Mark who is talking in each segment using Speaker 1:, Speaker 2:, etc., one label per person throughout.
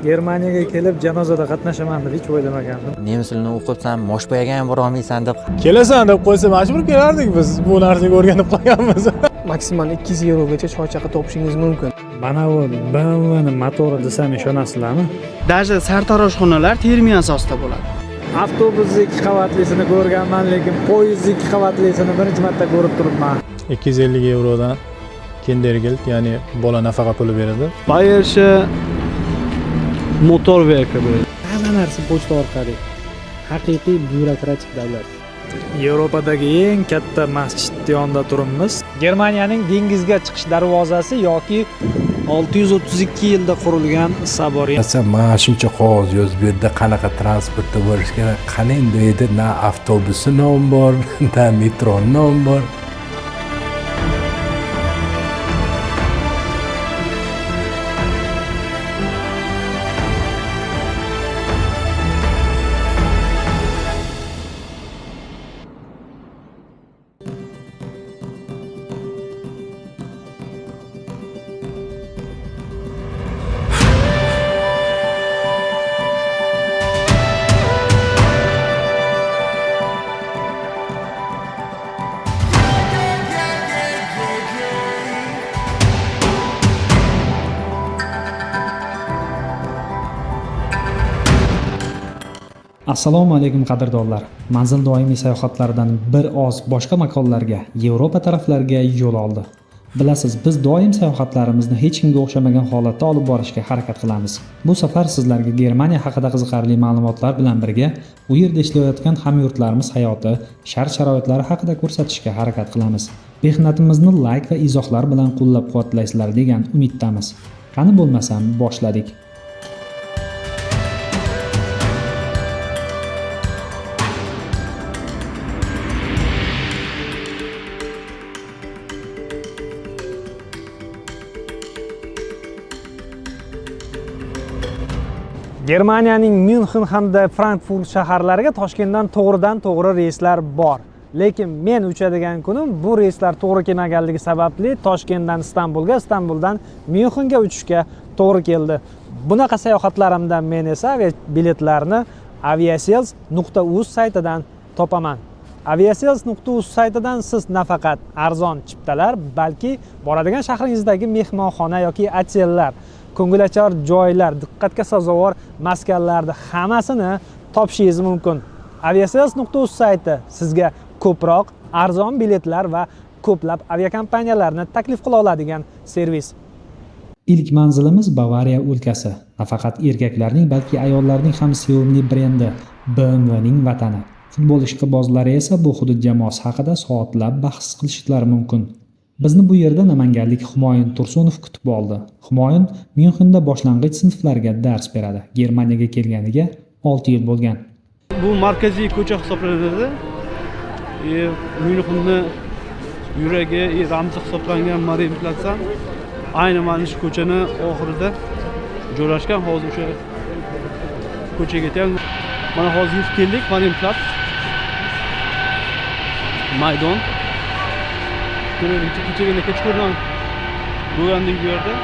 Speaker 1: Germaniyaga kelib janozada qatnashaman deb hech o'ylamagandim.
Speaker 2: Nemis tilini o'qib san Moshboyaga ham borolmaysan deb.
Speaker 3: Kelasan deb qo'ysa, majbur kelardik biz. Bu narsaga o'rganib qolganmiz.
Speaker 4: Maksimal 200 yevrogacha choy chaqa topishingiz mumkin.
Speaker 1: Mana bu BMWni motori desam ishonasizlarmi?
Speaker 5: Даже sartaroshxonalar termin asosida bo'ladi.
Speaker 1: Avtobusni ikki qavatlisini ko'rganman, lekin poyezdni ikki qavatlisini birinchi marta ko'rib turibman.
Speaker 3: 250 yevrodan Kindergeld, ya'ni bola nafaqa puli beradi.
Speaker 5: Bayerische Motorwerke bo'ladi.
Speaker 1: Hamma narsa pochta orqali. Haqiqiy byurokratik davlat. Yevropadagi eng katta masjid yonida turibmiz. Germaniyaning dengizga chiqish darvozasi yoki 632 yilda qurilgan sobor.
Speaker 6: Masalan, mana shuncha qog'oz yozib bu yerda qanaqa transportda borish kerak, qani endi u yerda na avtobusi nom bor, na metroni nom bor.
Speaker 1: Assalomu alaykum qadrdonlar. Manzil doimiy sayohatlaridan bir oz boshqa makonlarga, Yevropa taraflarga yo'l oldi. Bilasiz, biz doim sayohatlarimizni hech kimga o'xshamagan holatda olib borishga harakat qilamiz. Bu safar sizlarga Germaniya haqida qiziqarli ma'lumotlar bilan birga u yerda ishlayotgan hamyurtlarimiz hayoti, shart-sharoitlari haqida ko'rsatishga harakat qilamiz. Mehnatimizni like va izohlar bilan qo'llab-quvvatlaysizlar degan umiddamiz. Qani bo'lmasam boshladik. Germaniyaning Myunxen hamda Frankfurt shaharlariga Toshkentdan to'g'ridan to'g'ri reyslar bor. Lekin men uchadigan kunim bu reyslar to'g'ri kelmaganligi sababli Toshkentdan Istanbulga, Istanbuldan Myunxenga uchishga to'g'ri keldi. Bunaqa sayohatlarimda men esa aviabiletlarni aviasales.uz saytidan topaman. Aviasales.uz saytidan siz nafaqat arzon chiptalar, balki boradigan shahringizdagi mehmonxona yoki otellar, ko'ngilochar joylar, diqqatga sazovor maskanlarni hammasini topishingiz mumkin. Aviasales.uz sayti sizga ko'proq arzon biletlar va ko'plab aviakompaniyalarni taklif qila oladigan servis. Ilk manzilimiz Bavariya o'lkasi. Nafaqat erkaklarning, balki ayollarning ham sevimli brendi BMWning vatani. Futbol ishqibozlari esa bu hudud jamoasi haqida soatlab bahs qilishlari mumkin. Bizni bu yerda namanganlik Humoyun Tursunov kutib oldi. Humoyun Myunxenda boshlang'ich sinflarga dars beradi. Germaniyaga kelganiga 6 yil bo'lgan.
Speaker 5: Bu markaziy ko'cha hisoblanadi. Myunxenni yuragi, ramzi hisoblangan Marienplatz ham ayni mana shu ko'chani oxirida joylashgan. Hozir o'sha ko'chaga yetamiz. Mana hozir yetib keldik Marienplatz maydon. Kechagina kechqurun bo'lgandik bu yerda.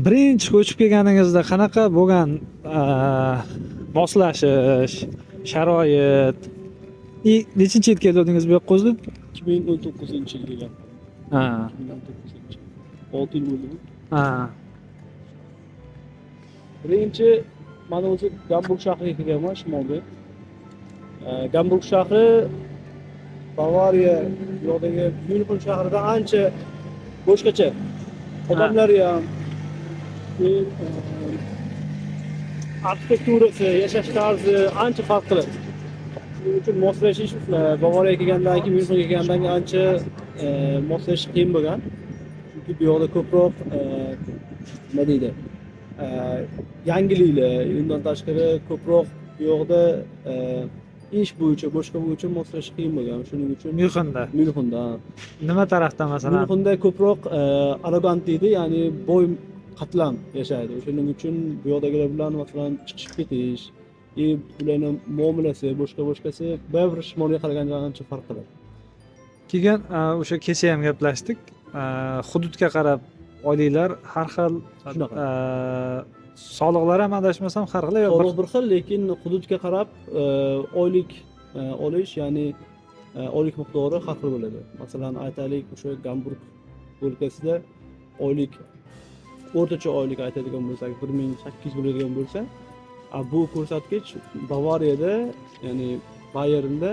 Speaker 1: Birinchi ko'chib kelganingizda qanaqa bo'lgan moslashish, sharoit? Nechinchi yil keldingiz bu yoqqa o'zi?
Speaker 5: 2019-yil kelgan. 2019. 6 yil bo'ldi. Birinchi mana o'zi Gamburg shahriga kelganman, shimolga. Gamburg shahri Bavariya yo'qdagi Myunxen shahridan ancha boshqacha. Odamlari ham, arxitekturasi, yashash tarzi ancha farq qiladi. Shuning uchun moslashish, Bavariyaga kelgandan keyin, Myunxenga kelgandan keyin ancha moslashish qiyin bo'lgan. Chunki bu yoqda ko'proq, nima deydi, yangiliklar, undan tashqari ko'proq bu yoqda ish bo'yicha, boshqa bo'yicha moslashish qiyin bo'lgan. Shuning uchun
Speaker 1: Myunxenda.
Speaker 5: Myunxenda, ha.
Speaker 1: Nima tarafdan, masalan?
Speaker 5: Myunxenda ko'proq arrogant deydi, ya'ni boy qatlam yashaydi. O'shaning uchun bu yoqdagilar bilan, masalan, chiqishib ketish, и ularni muomalasi, boshqa boshqasi baribir shimolga qaraganda ancha farq qiladi.
Speaker 1: Keyin o'sha kecha ham gaplashdik. Hududga qarab oyliklar har xil,
Speaker 5: Shunaqa.
Speaker 1: Soliqlar ham, adashmasam, har xil yo bir
Speaker 5: Soliq bir xil, lekin hududga qarab oylik olish, ya'ni oylik miqdori har xil bo'ladi. Masalan, aytaylik, o'sha Gamburg o'lkasida oylik, o'rtacha oylik aytadigan bo'lsak, 1800 bo'ladigan bo'lsa, bu ko'rsatkich Bavariyada, ya'ni Bayernda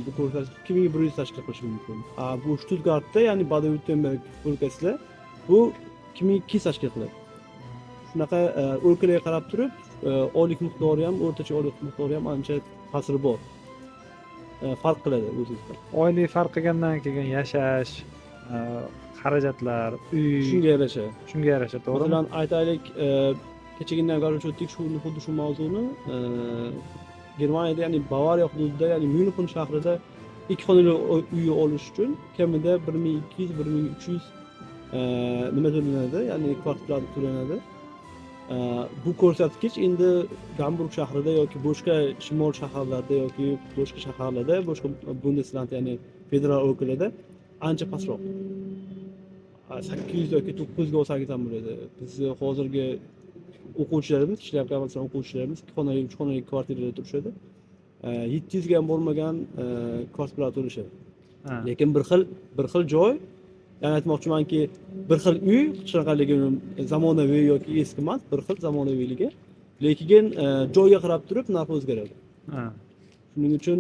Speaker 5: bu ko'rsatkich 2100 tashkil qilishi mumkin. Bu Stuttgartda, ya'ni Baden-Württemberg o'lkasida bu 2200 tashkil qiladi. Shunaqa o'lkalarga qarab turib, oylik miqdori ham, o'rtacha oylik miqdori ham ancha ta'siri bor. Farq qiladi o'z-o'zidan.
Speaker 1: Oylik farq qilgandan keyin yashash, xarajatlar, uy
Speaker 5: Shunga yarasha.
Speaker 1: Shunga yarasha, to'g'rimi?
Speaker 5: Masalan, aytaylik, kechagina gaplashib o'tdik shu xuddi shu mavzuni. Germaniyada, ya'ni Bavariya hududida, ya'ni Myunxen shahrida ikki xonali uy olish uchun kamida 1200, 1300 nima to'lanadi, ya'ni kvartal to'lanadi. Bu ko'rsatkich endi Gamburg shahrida yoki boshqa shimol shaharlarida yoki boshqa shaharlarda, boshqa Bundesland, ya'ni federal o'lkalarda ancha pastroq. 800 yoki 900 ga olsangiz ham bo'ladi. Bizni hozirgi o'quvchilarimiz, ishlayotgan, masalan, o'quvchilarimiz ikki xonali, uch xonali kvartiralarda turishadi. 700 ga ham bormagan kvartira to'lashadi. Lekin bir xil joy, ya'ni aytmoqchimanki, bir xil uy, hech zamonaviy yoki eski emas, bir xil zamonaviyligi, lekin joyga qarab turib narxi o'zgaradi. Shuning uchun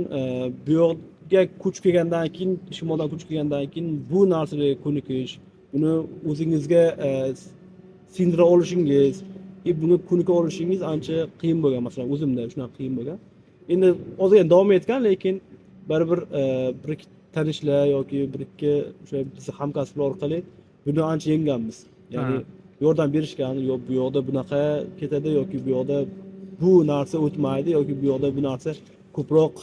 Speaker 5: bu yoqga ko'chib kelgandan keyin, shimoldan ko'chib kelgandan keyin bu narsalarga ko'nikish, buni o'zingizga singdira olishingiz, и bunga ko'nika olishingiz ancha qiyin bo'lgan. Masalan, o'zimda shunaqa qiyin bo'lgan. Endi ozgina davom etgan, lekin baribir bir ikki tanishlar yoki bir ikki o'sha bizni hamkasblar orqali buni ancha yengganmiz, ya'ni yordam berishgan: yo'q, bu yoqda bunaqa ketadi yoki bu yoqda bu narsa o'tmaydi yoki bu yoqda bu narsa ko'proq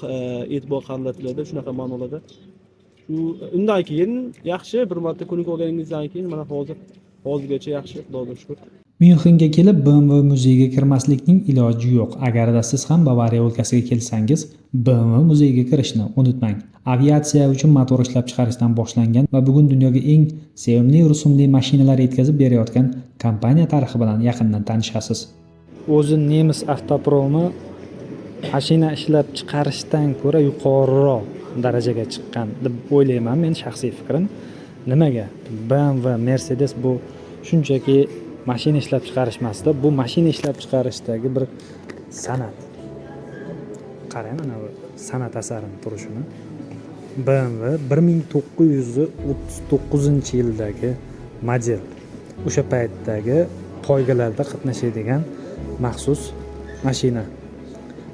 Speaker 5: e'tibor qaratiladi, shunaqa ma'nolarda. Shu undan keyin yaxshi, bir marta ko'nikib olganingizdan keyin mana hozirgacha yaxshi, Xudoga shukur.
Speaker 7: Myunxenga kelib BMW muzeyiga kirmaslikning iloji yo'q. Agarda siz ham Bavariya o'lkasiga kelsangiz, BMW muzeyiga kirishni unutmang. Aviatsiya uchun motor ishlab chiqarishdan boshlangan va bugun dunyoga eng sevimli rusumli mashinalar yetkazib berayotgan kompaniya tarixi bilan yaqindan tanishasiz.
Speaker 1: O'zi nemis avtopromi mashina ishlab chiqarishdan ko'ra yuqoriroq darajaga chiqqan deb o'ylayman men, shaxsiy fikrim. Nimaga? BMW, Mercedes bu shunchaki mashina ishlab chiqarish emasda, bu mashina ishlab chiqarishdagi bir san'at. Qarang, mana bu san'at asarini turishini. BMW 1939-yildagi model, o'sha paytdagi poygalarda qatnashadigan maxsus mashina.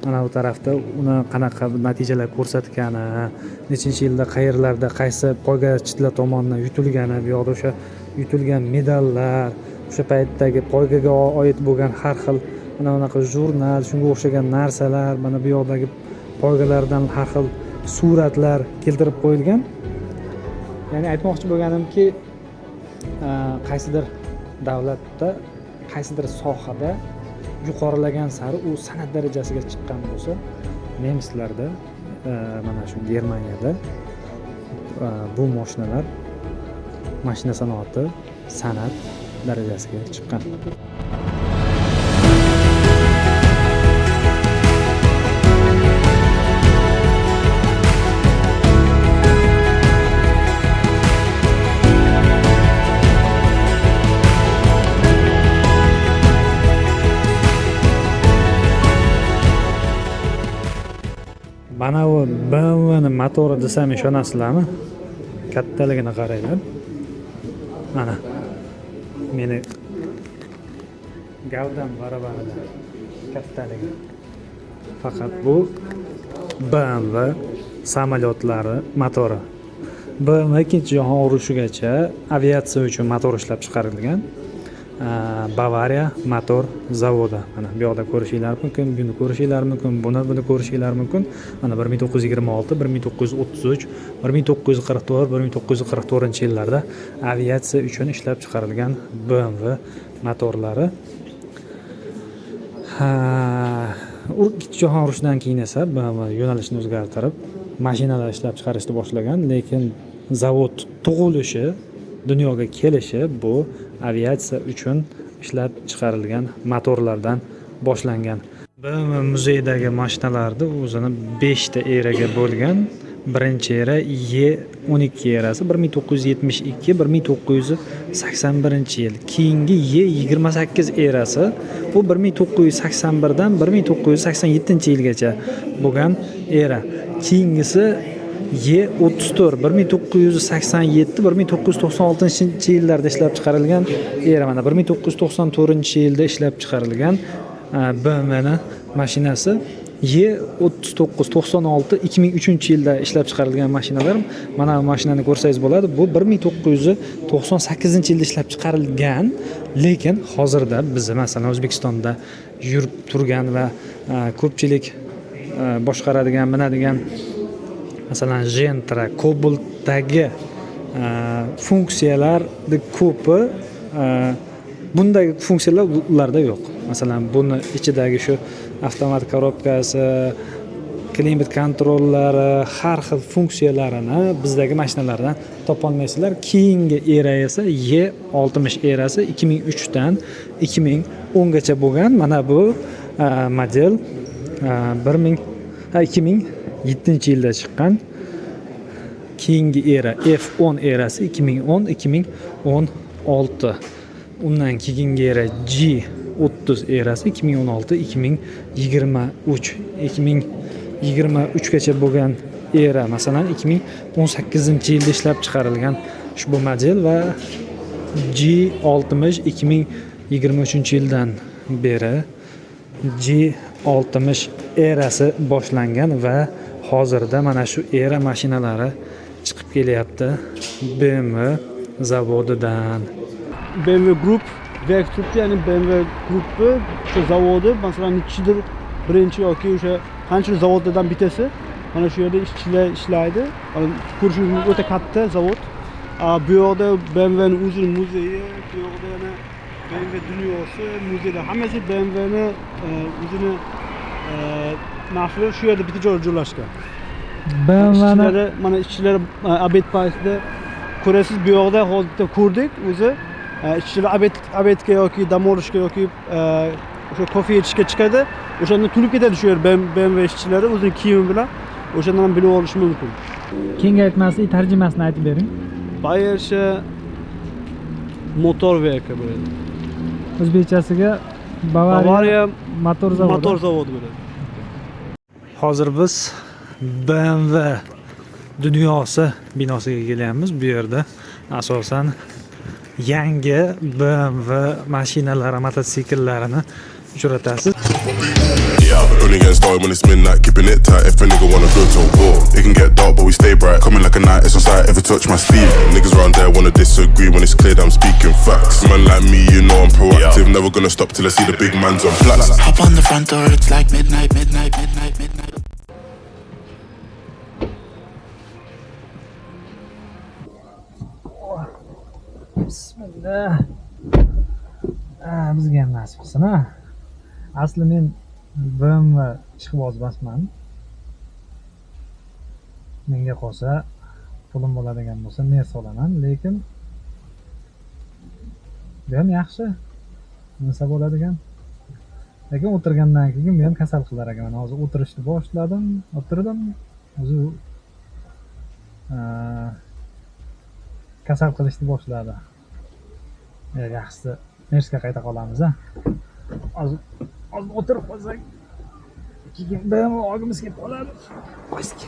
Speaker 1: Mana bu tarafda uni qanaqa natijalar ko'rsatgani, nechinchi yilda qayerlarda, qaysi poygachilar tomonidan yutilgani, bu yoqda o'sha yutilgan medallar, o'sha paytdagi poygaga oid bo'lgan har xil mana bunaqa jurnal, shunga o'xshagan narsalar, mana bu yoqdagi poygalardan har xil suratlar keltirib qo'yilgan. Ya'ni aytmoqchi bo'lganimki, qaysidir davlatda, qaysidir sohada yuqorilagan sari u san'at darajasiga chiqqan bo'lsa, nemislarda, mana shu Germaniyada bu mashinalar, mashina sanoati san'at darajasiga chiqqan. Mana bu BMWni motori desam, ishonasizlarmi? Kattaligini qaranglar. Mana meni gavdam barobarida kattaligi. Faqat bu BMW samolyotlari motori. BMW Ikkinchi jahon urushigacha aviatsiya uchun motor ishlab chiqarilgan. Bavariya motor zavodi. Mana bu yoqda ko'rishinglar mumkin, buni ko'rishinglar mumkin, buni ko'rishinglar mumkin. Mana 1926, 1933, 1944, 1944-yillarda aviatsiya uchun ishlab chiqarilgan BMW motorlari. Ikkinchi jahon urushidan keyin esa BMW yo'nalishini o'zgartirib, mashinalar ishlab chiqarishni boshlagan, lekin zavod tug'ilishi, dunyoga kelishi bu aviatsiya uchun ishlab chiqarilgan motorlardan boshlangan. BMW muzeyidagi mashinalarni o'zini 5 ta eraga bo'lgan. Birinchi era E12 erasi 1972 1981 yil. Keyingi E28 erasi bu 1981 dan 1987 yilgacha bo'lgan era. Keyingisi E34 1987 1996 yillarda ishlab chiqarilgan era. Mana 1994 yilda ishlab chiqarilgan BMWni mashinasi. E39 96 2003 yilda ishlab chiqarilgan mashinalar. Mana bu mashinani ko'rsangiz bo'ladi. Bu 1998 yilda ishlab chiqarilgan, lekin hozirda biz masalan O'zbekistonda yurib turgan va ko'pchilik boshqaradigan, minadigan masalan Gentra, Cobaltdagi funksiyalarni ko'pi, bunday funksiyalar ularda yo'q. Masalan, buni ichidagi shu avtomat korobkasi, klimat kontrollari, har xil funksiyalarini bizdagi mashinalardan topolmaysizlar. Keyingi era esa E60 erasi 2003 dan 2010 gacha bo'lgan. Mana bu model 2007 yilda chiqqan. Keyingi era F10 erasi 2010 2016. Undan keyingi era G30 erasi 2016 2023. 2023 gacha bo'lgan era masalan 2018 yilda ishlab chiqarilgan ushbu model va G60 2023 yildan beri G60 erasi boshlangan va hozirda mana shu era mashinalari chiqib kelyapti BMW zavodidan.
Speaker 5: BMW Group Werk turibdi, ya'ni BMW Group'i o'sha zavodi, masalan, nechidir birinchi yoki o'sha qancha zavodlardan bittasi. Mana shu yerda ishchilar ishlaydi. Mana ko'rishingiz mumkin, o'ta katta zavod. Bu yoqda BMWning o'zini muzeyi, bu yoqda yana BMW dunyosi, muzeylar, hammasi BMWni o'zini narsalar shu yerda bitta joyda joylashgan.
Speaker 1: BMWni
Speaker 5: mana ishchilar obed paytida ko'rasiz, bu yoqda hozir bitta ko'rdik o'zi. Ishchilar obedga yoki dam olishga yoki o'sha kofe ichishga chiqadi. O'shanda to'lib ketadi shu yer BMW ishchilari o'zining kiyimi bilan. O'shandan ham bilib olish mumkin.
Speaker 1: Kengaytmaslik tarjimasini aytib bering.
Speaker 5: Bayerische Motorwerke bo'ladi.
Speaker 1: O'zbekchasiga Bavariya motor zavodi.
Speaker 5: Motor zavodi bo'ladi.
Speaker 1: Hozir biz BMW dunyosi binosiga kelyapmiz. Bu yerda asosan yangi BMW mashinalari, motosiklalarini uchratasiz.
Speaker 8: Yeah, only getting started when it's midnight, keeping it tight. If a nigga wanna go to war, it can get dark, but we stay bright. Coming like a night, it's on sight if you touch my sleeve. Niggas round there wanna disagree when it's clear that I'm speaking facts. Man like me, you know I'm proactive. Never gonna stop till I see the big man's on flats.
Speaker 9: Hop on the front door, it's like midnight, midnight, midnight, midnight.
Speaker 1: Bismillah. Bizga ham nasib qilsin, ha. Asli men BMW ishqiboz emasman. Menga qolsa pulim bo'ladigan bo'lsa Mersa olaman, lekin bu ham yaxshi. Minsa bo'ladigan. Lekin o'tirgandan keyin bu ham kasal qilar ekan. Mana hozir o'tirishni boshladim, o'tirdim. O'zi kasal qilishni boshladi. Yaxshisi Mersga qayta qolamiz, ha. Hozir o'tirib qolsak, keyin BMW olgimiz kelib qoladi. Qo'ysak.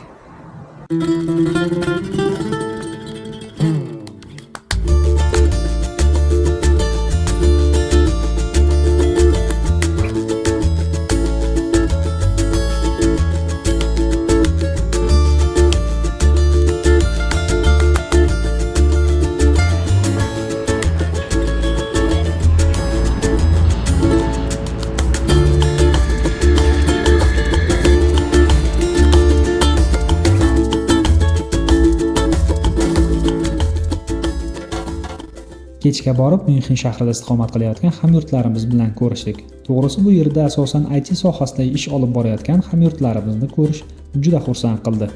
Speaker 7: Kechga borib Myunxen shahrida istiqomat qilayotgan hamyurtlarimiz bilan ko'rishdik. To'g'risi, bu yerda asosan IT sohasida ish olib borayotgan hamyurtlarimizni ko'rish juda xursand qildi.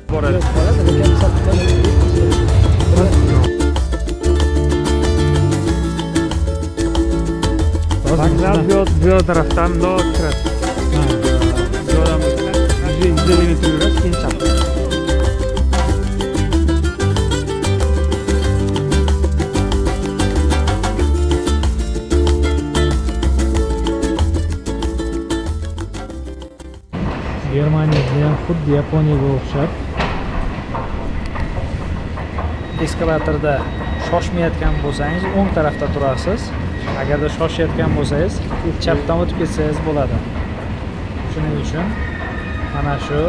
Speaker 10: Vokzal bu yoq tarafdan bundoq kiradi. Bu yoqdan 150 metr yurasiz, keyin chap.
Speaker 1: Germaniyada ham xuddi Yaponiyaga o'xshab eskalatorda shoshmayotgan bo'lsangiz o'ng tarafda turasiz. Agarda shoshayotgan bo'lsangiz chapdan o'tib ketsangiz bo'ladi. Shuning uchun mana shu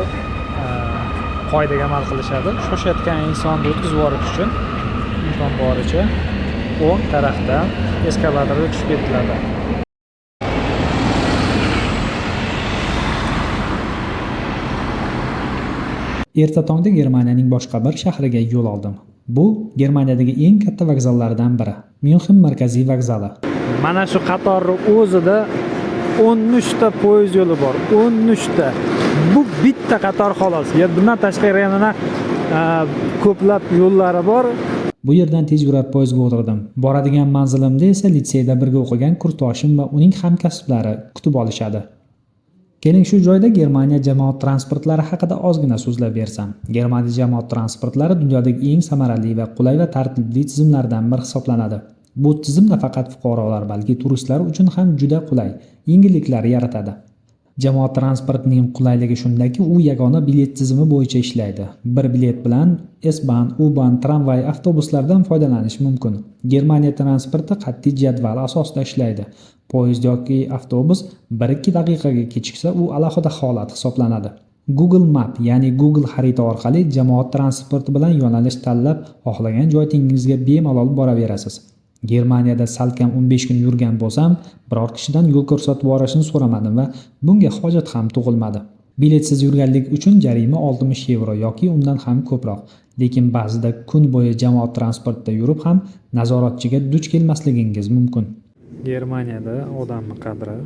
Speaker 1: qoidaga amal qilishadi. Shoshayotgan insonni o'tkazib yuborish uchun imkon boricha o'ng tarafdan eskalatorda tushib ketiladi.
Speaker 7: Erta tongda Germaniyaning boshqa bir shahriga yo'l oldim. Bu Germaniyadagi eng katta vokzallardan biri, Myunxen markaziy vokzali.
Speaker 1: Mana shu qatorning o'zida 13 ta poyezd yo'li bor. 13 ta. Bu bitta qator xolos. Ya bundan tashqari yana ko'plab yo'llari bor.
Speaker 7: Bu yerdan tez yurar poyezdga o'tirdim. Boradigan manzilimda esa litseyda birga o'qigan kursdoshim va uning hamkasblari kutib olishadi. Keling, shu joyda Germaniya jamoat transportlari haqida ozgina so'zlab bersam. Germaniya jamoat transportlari dunyodagi eng samarali va qulay va tartibli tizimlardan biri hisoblanadi. Bu tizim nafaqat fuqarolar, balki turistlar uchun ham juda qulay yengilliklar yaratadi. Jamoat transportining qulayligi shundaki, u yagona bilet tizimi bo'yicha ishlaydi. Bir bilet bilan S-Bahn, U-Bahn, tramvay, avtobuslardan foydalanish mumkin. Germaniya transporti qat'iy jadval asosida ishlaydi. Poyezd yoki avtobus 1-2 daqiqaga kechiksa, u alohida holat hisoblanadi. Google Map, ya'ni Google xarita orqali jamoat transporti bilan yo'nalish tanlab, xohlagan joyingizga bemalol boraverasiz. Germaniyada salkam 15 kun yurgan bo'lsam, biror kishidan yo'l ko'rsatib borishni so'ramadim va bunga hojat ham tug'ilmadi. Biletsiz yurganlik uchun jarima 60 yevro yoki undan ham ko'proq. Lekin ba'zida kun bo'yi jamoat transportida yurib ham nazoratchiga duch kelmasligingiz mumkin.
Speaker 1: Germaniyada odamni qadri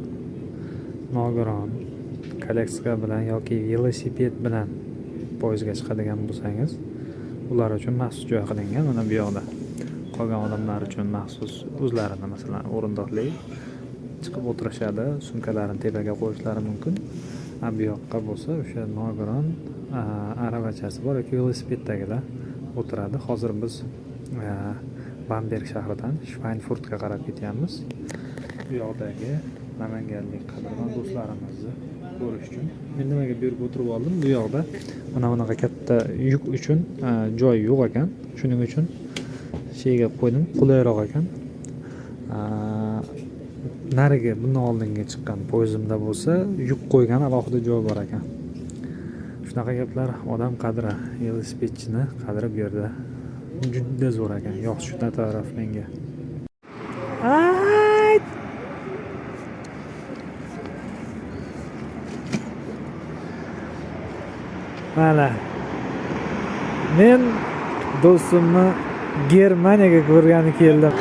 Speaker 1: nogiron, kolleksiya bilan yoki velosiped bilan poyezdga chiqadigan bo'lsangiz, ular uchun maxsus joy qilingan. Mana bu yoqda qolgan odamlar uchun maxsus o'zlarini, masalan, o'rindiqli chiqib o'tirishadi, sumkalarini tepaga qo'yishlari mumkin. Bu yoqqa bo'lsa o'sha nogiron aravachasi bor yoki velosipeddagilar o'tiradi. Hozir biz Bamberg shahridan Schweinfurtga qarab ketyapmiz. Bu yoqdagi namanganlik qadrdon do'stlarimizni ko'rish uchun. Men nimaga bu yerga o'tirib oldim? Bu yoqda mana bunaqa katta yuk uchun joy yo'q ekan. Shuning uchun sheyga qo'ydim, qulayroq ekan. Narigi bundan oldingi chiqqan poyezdimda bo'lsa, yuk qo'ygan alohida joy bor ekan. Shunaqa gaplar, odam qadri, velosipedchini qadri bu yerda juda zo'r ekan. Yo'q, shu taraf menga. Mana men do'stimni Germaniyaga ko'rgani keldim.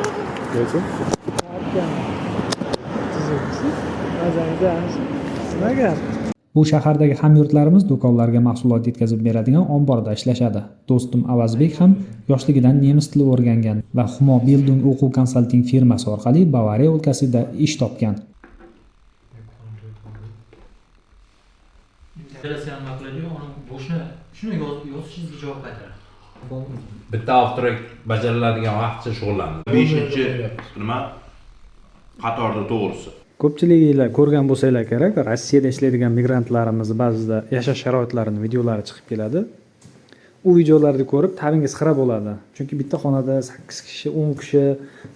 Speaker 7: Bu shahardagi hamyurtlarimiz do'konlarga mahsulot yetkazib beradigan omborda ishlashadi. Do'stim Avazbek ham yoshligidan nemis tili o'rgangan va Humo Bildung o'quv konsalting firmasi orqali Bavariya o'lkasida ish topgan.
Speaker 11: Bitta avtorek bajariladigan vaqtcha shug'ullandi. 5-chi nima qatorda to'g'risi.
Speaker 1: Ko'pchiliginglar ko'rgan bo'lsanglar kerak, Rossiyada ishlaydigan migrantlarimiz ba'zida yashash sharoitlarini videolari chiqib keladi. U videolarni ko'rib tabingiz xira bo'ladi. Chunki bitta xonada 8 kishi, 10 kishi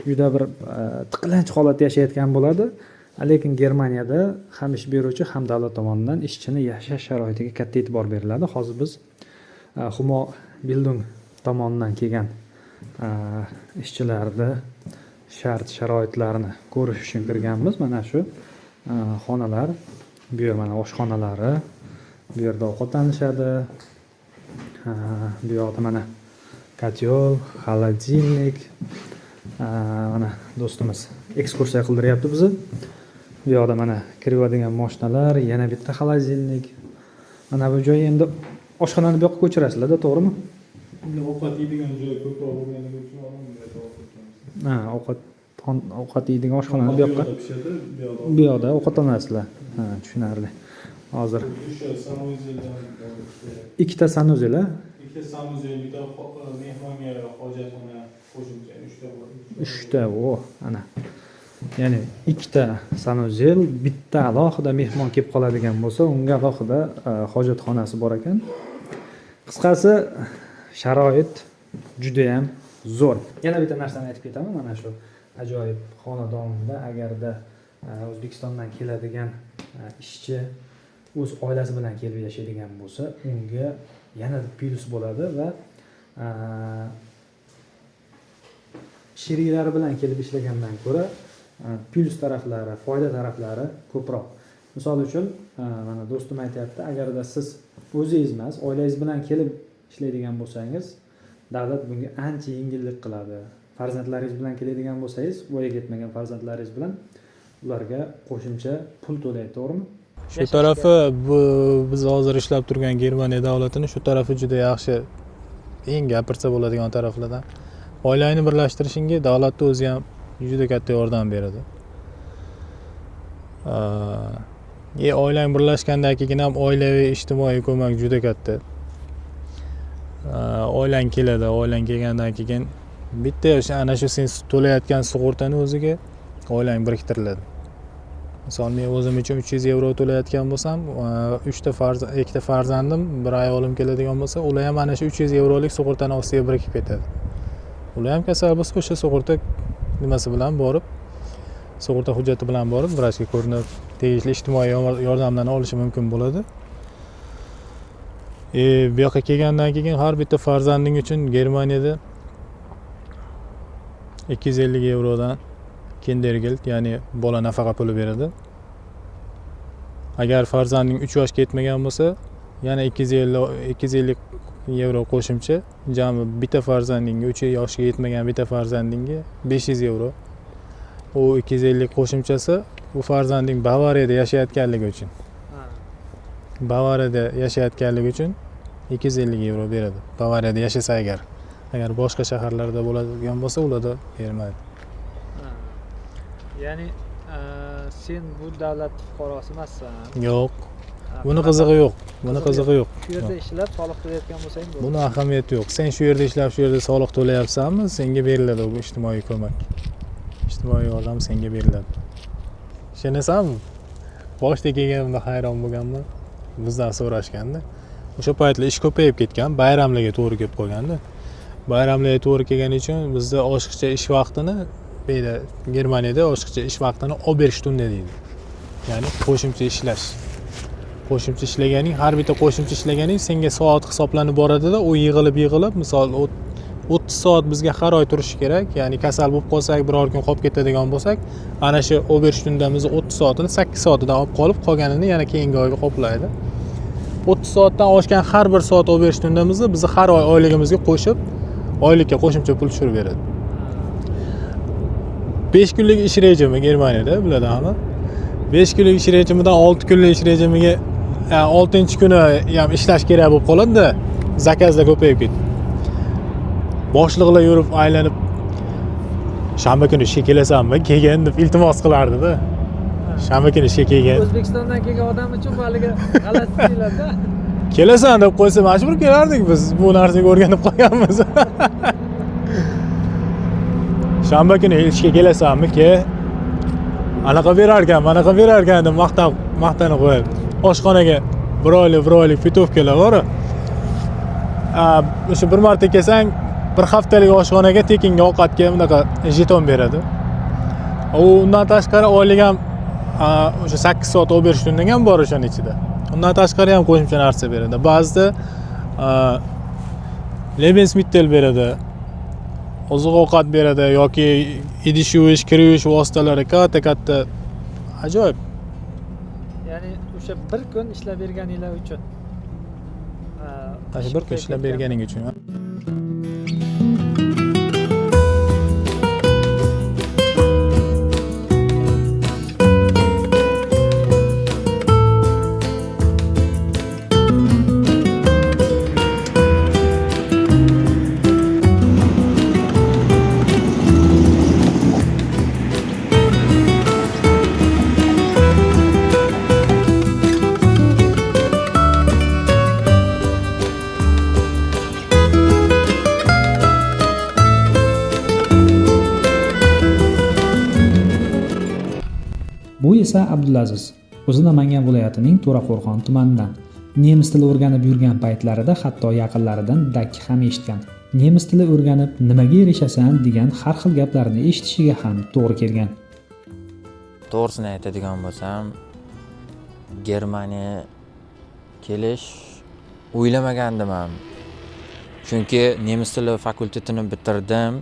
Speaker 1: juda bir tiqilinch holatda yashayotgan bo'ladi. Lekin Germaniyada ham ish beruvchi, ham davlat tomonidan ishchini yashash sharoitiga katta e'tibor beriladi. Hozir biz Humo Bildung tomonidan kelgan ishchilarni shart sharoitlarini ko'rish uchun kirganmiz. Mana shu xonalar, bu yer mana oshxonalari, bu yerda ovqatlanishadi. Bu yoqda mana kotyol, холодильник, Mana do'stimiz ekskursiya qildiryapti bizni. Bu yoqda mana kiradigan moshinalar, yana bitta холодильник. Mana bu joy endi oshxonani bu yoqqa ko'chirasizlar-da, to'g'rimi?
Speaker 3: Ovqat yeydigan joy ko'proq bo'lganligi uchun odam bu yerda ovqat
Speaker 1: Ha, ovqat yeydigan oshxonani bu yoqqa.
Speaker 3: Pishadi, bu yoqda.
Speaker 1: Bu yoqda ovqatlanasizlar. Ha, tushunarli. Hozir
Speaker 3: O'sha санузел dan
Speaker 1: ikkita санузел, a?
Speaker 3: Ikkita санузел, bitta mehmonga hojatxona qo'shimcha, uchta bor.
Speaker 1: Uchta, o, ana. Ya'ni ikkita санузел, bitta alohida mehmon kelib qoladigan bo'lsa, unga alohida hojatxonasi bor ekan. Qisqasi, sharoit judayam zo'r. Yana bitta narsani aytib ketaman, mana shu ajoyib xonadonda agarda O'zbekistondan keladigan ishchi o'z oilasi bilan kelib yashaydigan bo'lsa, unga yanada plyus bo'ladi va sheriklari bilan kelib ishlagandan ko'ra plyus taraflari, foyda taraflari ko'proq. Misol uchun, mana do'stim aytyapti, agarda siz o'zingiz emas, oilangiz bilan kelib ishlaydigan bo'lsangiz, davlat bunga ancha yengillik qiladi. Farzandlaringiz bilan keladigan bo'lsangiz, voyaga yetmagan farzandlaringiz bilan ularga qo'shimcha pul to'laydi, to'g'rimi?
Speaker 3: Shu tarafi, bu biz hozir ishlab turgan Germaniya davlatini shu tarafi juda yaxshi, eng gapirsa bo'ladigan taraflardan. Oilani birlashtirishingga davlatni o'zi ham juda katta yordam beradi. Oilang birlashgandan keyin ham oilaviy ijtimoiy ko'mak juda katta. Oilang keladi, oilang kelgandan keyin bitta o'sha ana shu sen to'layotgan sug'urtani o'ziga oilang biriktiriladi. Misol, men o'zim uchun 300 yevro to'layotgan bo'lsam, uchta farzand, ikkita farzandim, bir ayolim keladigan bo'lsa, ular ham ana shu 300 yevrolik sug'urtani ostiga birikib ketadi. Ular ham kasal bo'lsa, o'sha sug'urta nimasi bilan borib, sug'urta hujjati bilan borib, vrachga ko'rinib, tegishli ijtimoiy yordamlarni olishi mumkin bo'ladi. Bu yoqqa kelgandan keyin har bitta farzanding uchun Germaniyada 250 yevrodan Kindergeld, ya'ni bola nafaqa puli beradi. Agar farzanding 3 yoshga yetmagan bo'lsa, yana 250 yevro qo'shimcha, jami bitta farzandingga, 3 yoshga yetmagan bitta farzandingga 500 yevro. U 250 qo'shimchasi u farzanding Bavariyada yashayotganligi uchun. Bavariyada yashayotganligi uchun 250 yevro beradi. Bavariyada yashasa agar. Agar boshqa shaharlarda bo'ladigan bo'lsa, ularda bermaydi.
Speaker 1: Ya'ni sen bu davlat fuqarosi emassan.
Speaker 3: Yo'q. Buni qizig'i yo'q. Buni qizig'i yo'q.
Speaker 1: Shu yerda ishlab soliq to'layotgan bo'lsang bo'ldi.
Speaker 3: Buni ahamiyati yo'q. Sen shu yerda ishlab, shu yerda soliq to'layapsanmi, senga beriladi bu ijtimoiy ko'mak. Ijtimoiy yordam senga beriladi. Ishonasanmi? Boshida kelganimda hayron bo'lganman. Bizdan so'rashganda. O'sha paytlar ish ko'payib ketgan, bayramlarga to'g'ri kelib qolganda. Bayramlarga to'g'ri kelgani uchun bizda oshiqcha ish vaqtini bu yerda Germaniyada oshiqcha ish vaqtini Oberstunde deydi. Ya'ni qo'shimcha ishlash. Qo'shimcha ishlaganing, har bitta qo'shimcha ishlaganing senga soat hisoblanib boradida, u yig'ilib, misol 30 soat bizga har oy turishi kerak. Ya'ni kasal bo'lib qolsak, biror kun qolib ketadigan bo'lsak, ana shu Oberstundamizni 30 soatini 8 soatidan olib qolib, qolganini yana keyingi oyga qoplaydi. 30 soatdan oshgan har bir soat Oberstundamizni bizni har oy oyligimizga qo'shib, oylikka qo'shimcha pul tushirib beradi. 5 kunlik ish rejimi Germaniyada, biladi hamma. 5 kunlik ish rejimidan 6 kunlik ish rejimiga, 6-kuni ham ishlash kerak bo'lib qoladi-da, zakazlar ko'payib ketdi. Boshliqlar yurib aylanib, shanba kuni ishga kelasanmi, kelgin deb iltimos qilardi-da. Shanba kuni ishga kelgin.
Speaker 1: O'zbekistondan kelgan odam uchun bu haligi g'alati tuyuladi-da.
Speaker 3: Kelasan deb qo'ysa, majbur kelardik biz. Bu narsaga o'rganib qolganmiz. Shanba kuni ishga kelasanmi, ke? Anaqa berarkan, manaqa berarkan deb maqtanib qo'yadi. Oshxonaga bir oylik putovkalar bor. O'sha bir marta kelsang, bir haftalik oshxonaga tekinga ovqatga bunaqa jeton beradi. U undan tashqari oylik ham o'sha 8 soat Oberstundan ham bor o'shaning ichida. Undan tashqari ham qo'shimcha narsa beradi. Ba'zida Lebensmittel beradi. Oziq-ovqat beradi yoki idish yuvish, kir yuvish vositalari katta-katta ajoyib.
Speaker 1: Ya'ni o'sha bir kun ishlab berganinglar uchun.
Speaker 3: O'sha bir kun ishlab berganing uchun.
Speaker 7: esa Abdulaziz. O'zi Namangan viloyatining To'raqo'rg'on tumanidan. Nemis tili o'rganib yurgan paytlarida hatto yaqinlaridan dakki ham eshitgan. Nemis tili o'rganib nimaga erishasan degan har xil gaplarni eshitishiga ham to'g'ri kelgan.
Speaker 2: To'g'risini aytadigan bo'lsam, Germaniya kelish o'ylamagandim ham. Chunki nemis tili fakultetini bitirdim.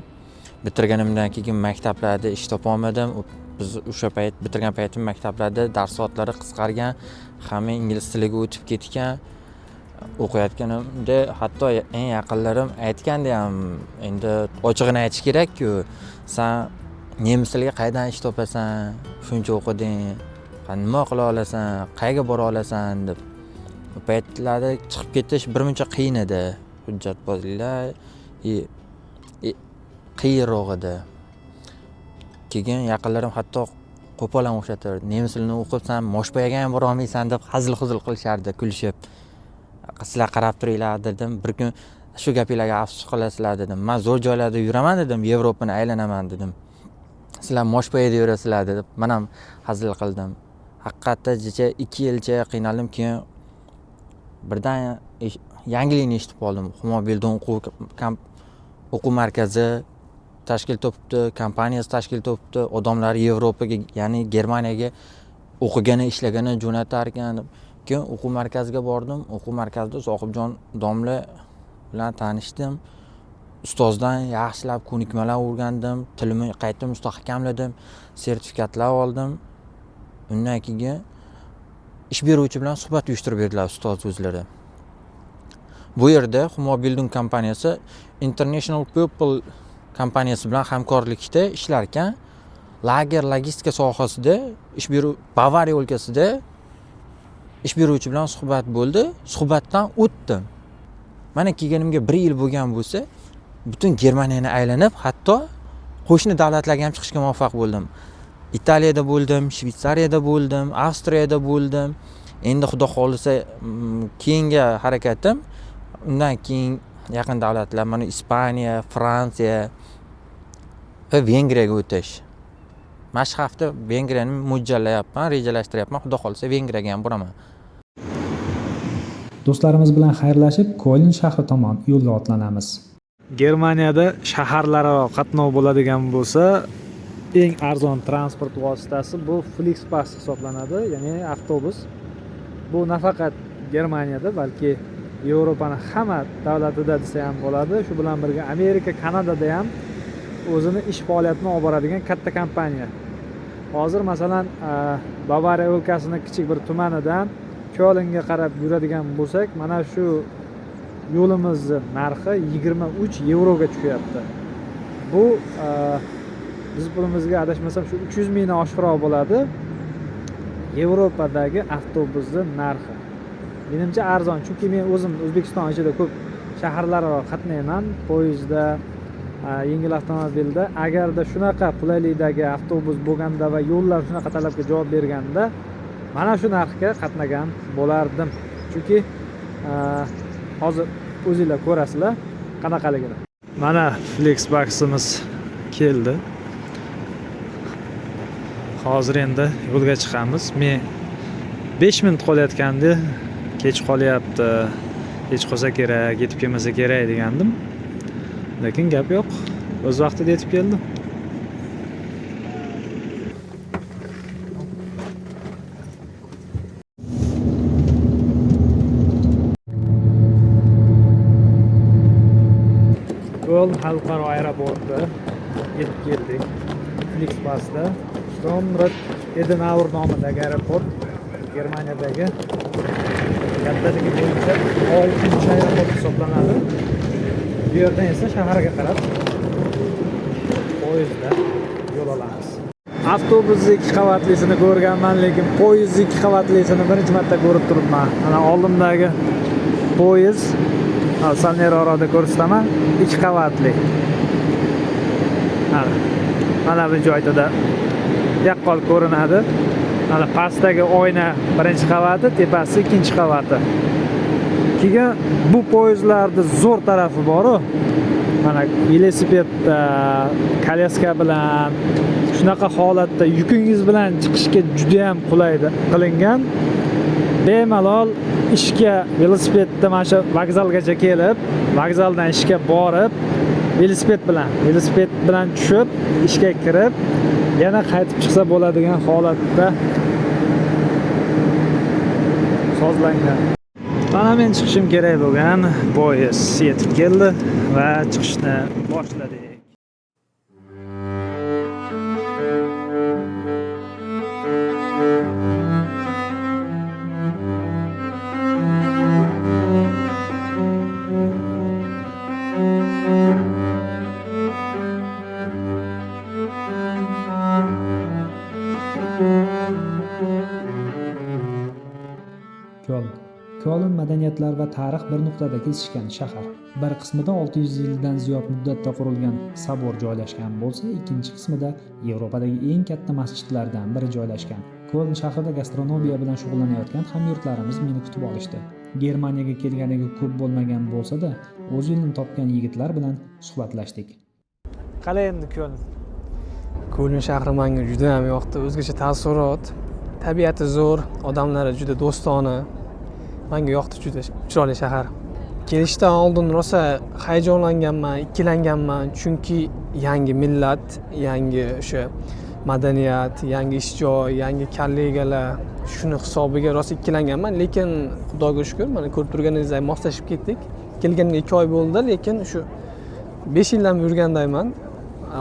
Speaker 2: Bitirganimdan keyin maktablarda ish topolmadim. Biz o'sha payt bitirgan paytim maktablarda dars soatlari qisqargan, hamma ingliz tiliga o'tib ketgan. O'qiyotganimda hatto eng yaqinlarim aytgandi ham, endi ochig'ini aytish kerak-ku, san nemis tiliga qayerdan ish topasan, shuncha o'qiding, nima qila olasan, qayerga bora olasan deb. U paytlarda chiqib ketish birmuncha qiyin edi. Hujjatbozliklar qiyinroq edi. Keyin yaqinlarim hatto qo'pol ham o'xshatardi. Nemis tilini o'qib san moshpoyaga ham bora olmaysan deb hazil-huzul qilishardi, kulishib. Sizlar qarab turinglar dedim. Bir kun shu gapinglarga afsus qilasizlar dedim. Men zo'r joylarda yuraman dedim, Yevropani aylanaman dedim. Sizlar moshpoyada yurasizlar dedim. Men ham hazil qildim. Haqiqatda jicha 2 yilcha qiynaldim, keyin birdan yangilikni eshitib qoldim. Humo Bildung o'quv markazi tashkil topibdi, kompaniyasi tashkil topibdi, odamlar Yevropaga, ya'ni Germaniyaga o'qigani, ishlagani jo'natar ekan. Keyin o'quv markaziga bordim. O'quv markazida Sohibjon domla bilan tanishdim. Ustozdan yaxshilab ko'nikmalar o'rgandim, tilimni qayta mustahkamladim, sertifikatlar oldim. Undan keyin ish beruvchi bilan suhbat uyushtirib berdilar ustoz o'zlari. Bu yerda Humo Bildung kompaniyasi International People kompaniyasi bilan hamkorlikda ishlar ekan. Lager logistika sohasida ish beruv Bavariya o'lkasida ish beruvchi bilan suhbat bo'ldi. Suhbatdan o'tdim. Mana kelganimga 1 yil bo'lgan bo'lsa, butun Germaniyani aylanib, hatto qo'shni davlatlarga ham chiqishga muvaffaq bo'ldim. Italiyada bo'ldim, Shvetsariyada bo'ldim, Avstriyada bo'ldim. Endi Xudo xohlasa keyingi harakatim undan keyin yaqin davlatlar, mana Ispaniya, Fransiya va Vengriyaga o'tish. Mana shu hafta Vengriyani mo'ljallayapman, rejalashtiryapman. Xudo xohlasa Vengriyaga ham boraman.
Speaker 7: Do'stlarimiz bilan xayrlashib, Köln shahri tomon yo'lga otlanamiz.
Speaker 1: Germaniyada shaharlararo qatnov bo'ladigan bo'lsa, eng arzon transport vositasi bu Flixbus hisoblanadi, ya'ni avtobus. Bu nafaqat Germaniyada, balki Yevropani hamma davlatida desa ham bo'ladi. Shu bilan birga Amerika, Kanadada ham o'zini ish faoliyatini olib boradigan katta kompaniya. Hozir masalan, Bavariya o'lkasining kichik bir tumanidan Kölnga qarab yuradigan bo'lsak, mana shu yo'limizni narxi 23 yevroga tushyapti. Bu biz pulimizga adashmasam shu 300 mingdan oshiqroq bo'ladi. Yevropadagi avtobusning narxi. Menimcha arzon, chunki men o'zim O'zbekiston ichida ko'p shaharlararo qatnayman, poyezdda, yengil avtomobilda. Agarda shunaqa qulaylikdagi avtobus bo'lganda va yo'llar shunaqa talabga javob berganda mana shu narxga qatnagan bo'lardim. Chunki hozir o'zinglar ko'rasizlar qanaqaligini. Mana Flixbus'imiz keldi. Hozir endi yo'lga chiqamiz. Men 5 minut qolayotganda kech qolyapti, kech qolsa kerak, yetib kelmasa kerak degandim. Lekin gap yo'q, o'z vaqtida yetib keldi. Köln xalqaro aeroporti yetib keldik. Flixbus'da Konrad Adenauer nomidagi aeroport Germaniyadagi kattaligi bo'yicha 6-aeroport hisoblanadi. Bu yerdan esa shaharga qarab poyezdda yo'l olamiz. Avtobusni 2 qavatlisini ko'rganman, lekin poyezdni 2 qavatlisini birinchi marta ko'rib turibman. Mana oldimdagi poyezd, sal nariroqda ko'rsataman, 2 qavatli. Mana bu joyda yaqqol ko'rinadi. Mana pastdagi oyna birinchi qavati, tepasi ikkinchi qavati. Keyin bu poyezdlarda zo'r tarafi bor-u. Mana velosipedda, kolyaska bilan shunaqa Shunaqa holatda yukingiz bilan chiqishga juda ham qulay qilingan. Bemalol ishga velosipedda mana shu vokzalgacha kelib, vokzaldan ishga borib, velosiped bilan tushib, ishga kirib, yana qaytib chiqsa bo'ladigan holatda sozlangan. Mana men chiqishim kerak bo'lgan poyezd yetib keldi va chiqishni boshladik.
Speaker 7: Köln madaniyatlar va tarix bir nuqtada kesishgan shahar. Bir qismida 600 yildan ziyod muddatda qurilgan sobor joylashgan bo'lsa, ikkinchi qismida Yevropadagi eng katta masjidlardan biri joylashgan. Köln shahrida gastronomiya bilan shug'ullanayotgan hamyurtlarimiz meni kutib olishdi. Germaniyaga kelganiga ko'p bo'lmagan bo'lsa-da, o'z yo'lini topgan yigitlar bilan suhbatlashdik.
Speaker 1: Qalay endi Köln?
Speaker 4: Köln shahri menga juda ham yoqdi. O'zgacha taassurot, tabiati zo'r, odamlari juda do'stona. Menga yoqdi, juda chiroyli shahar. Kelishdan oldin rosa hayajonlanganman, ikkilanganman, chunki yangi millat, yangi o'sha madaniyat, yangi ish joy, yangi kollegalar, shuni hisobiga rosa ikkilanganman, lekin Xudoga shukr, mana ko'rib turganingizdek moslashib ketdik. Kelganimga 2 oy bo'ldi, lekin shu 5 yildan yurgandayman.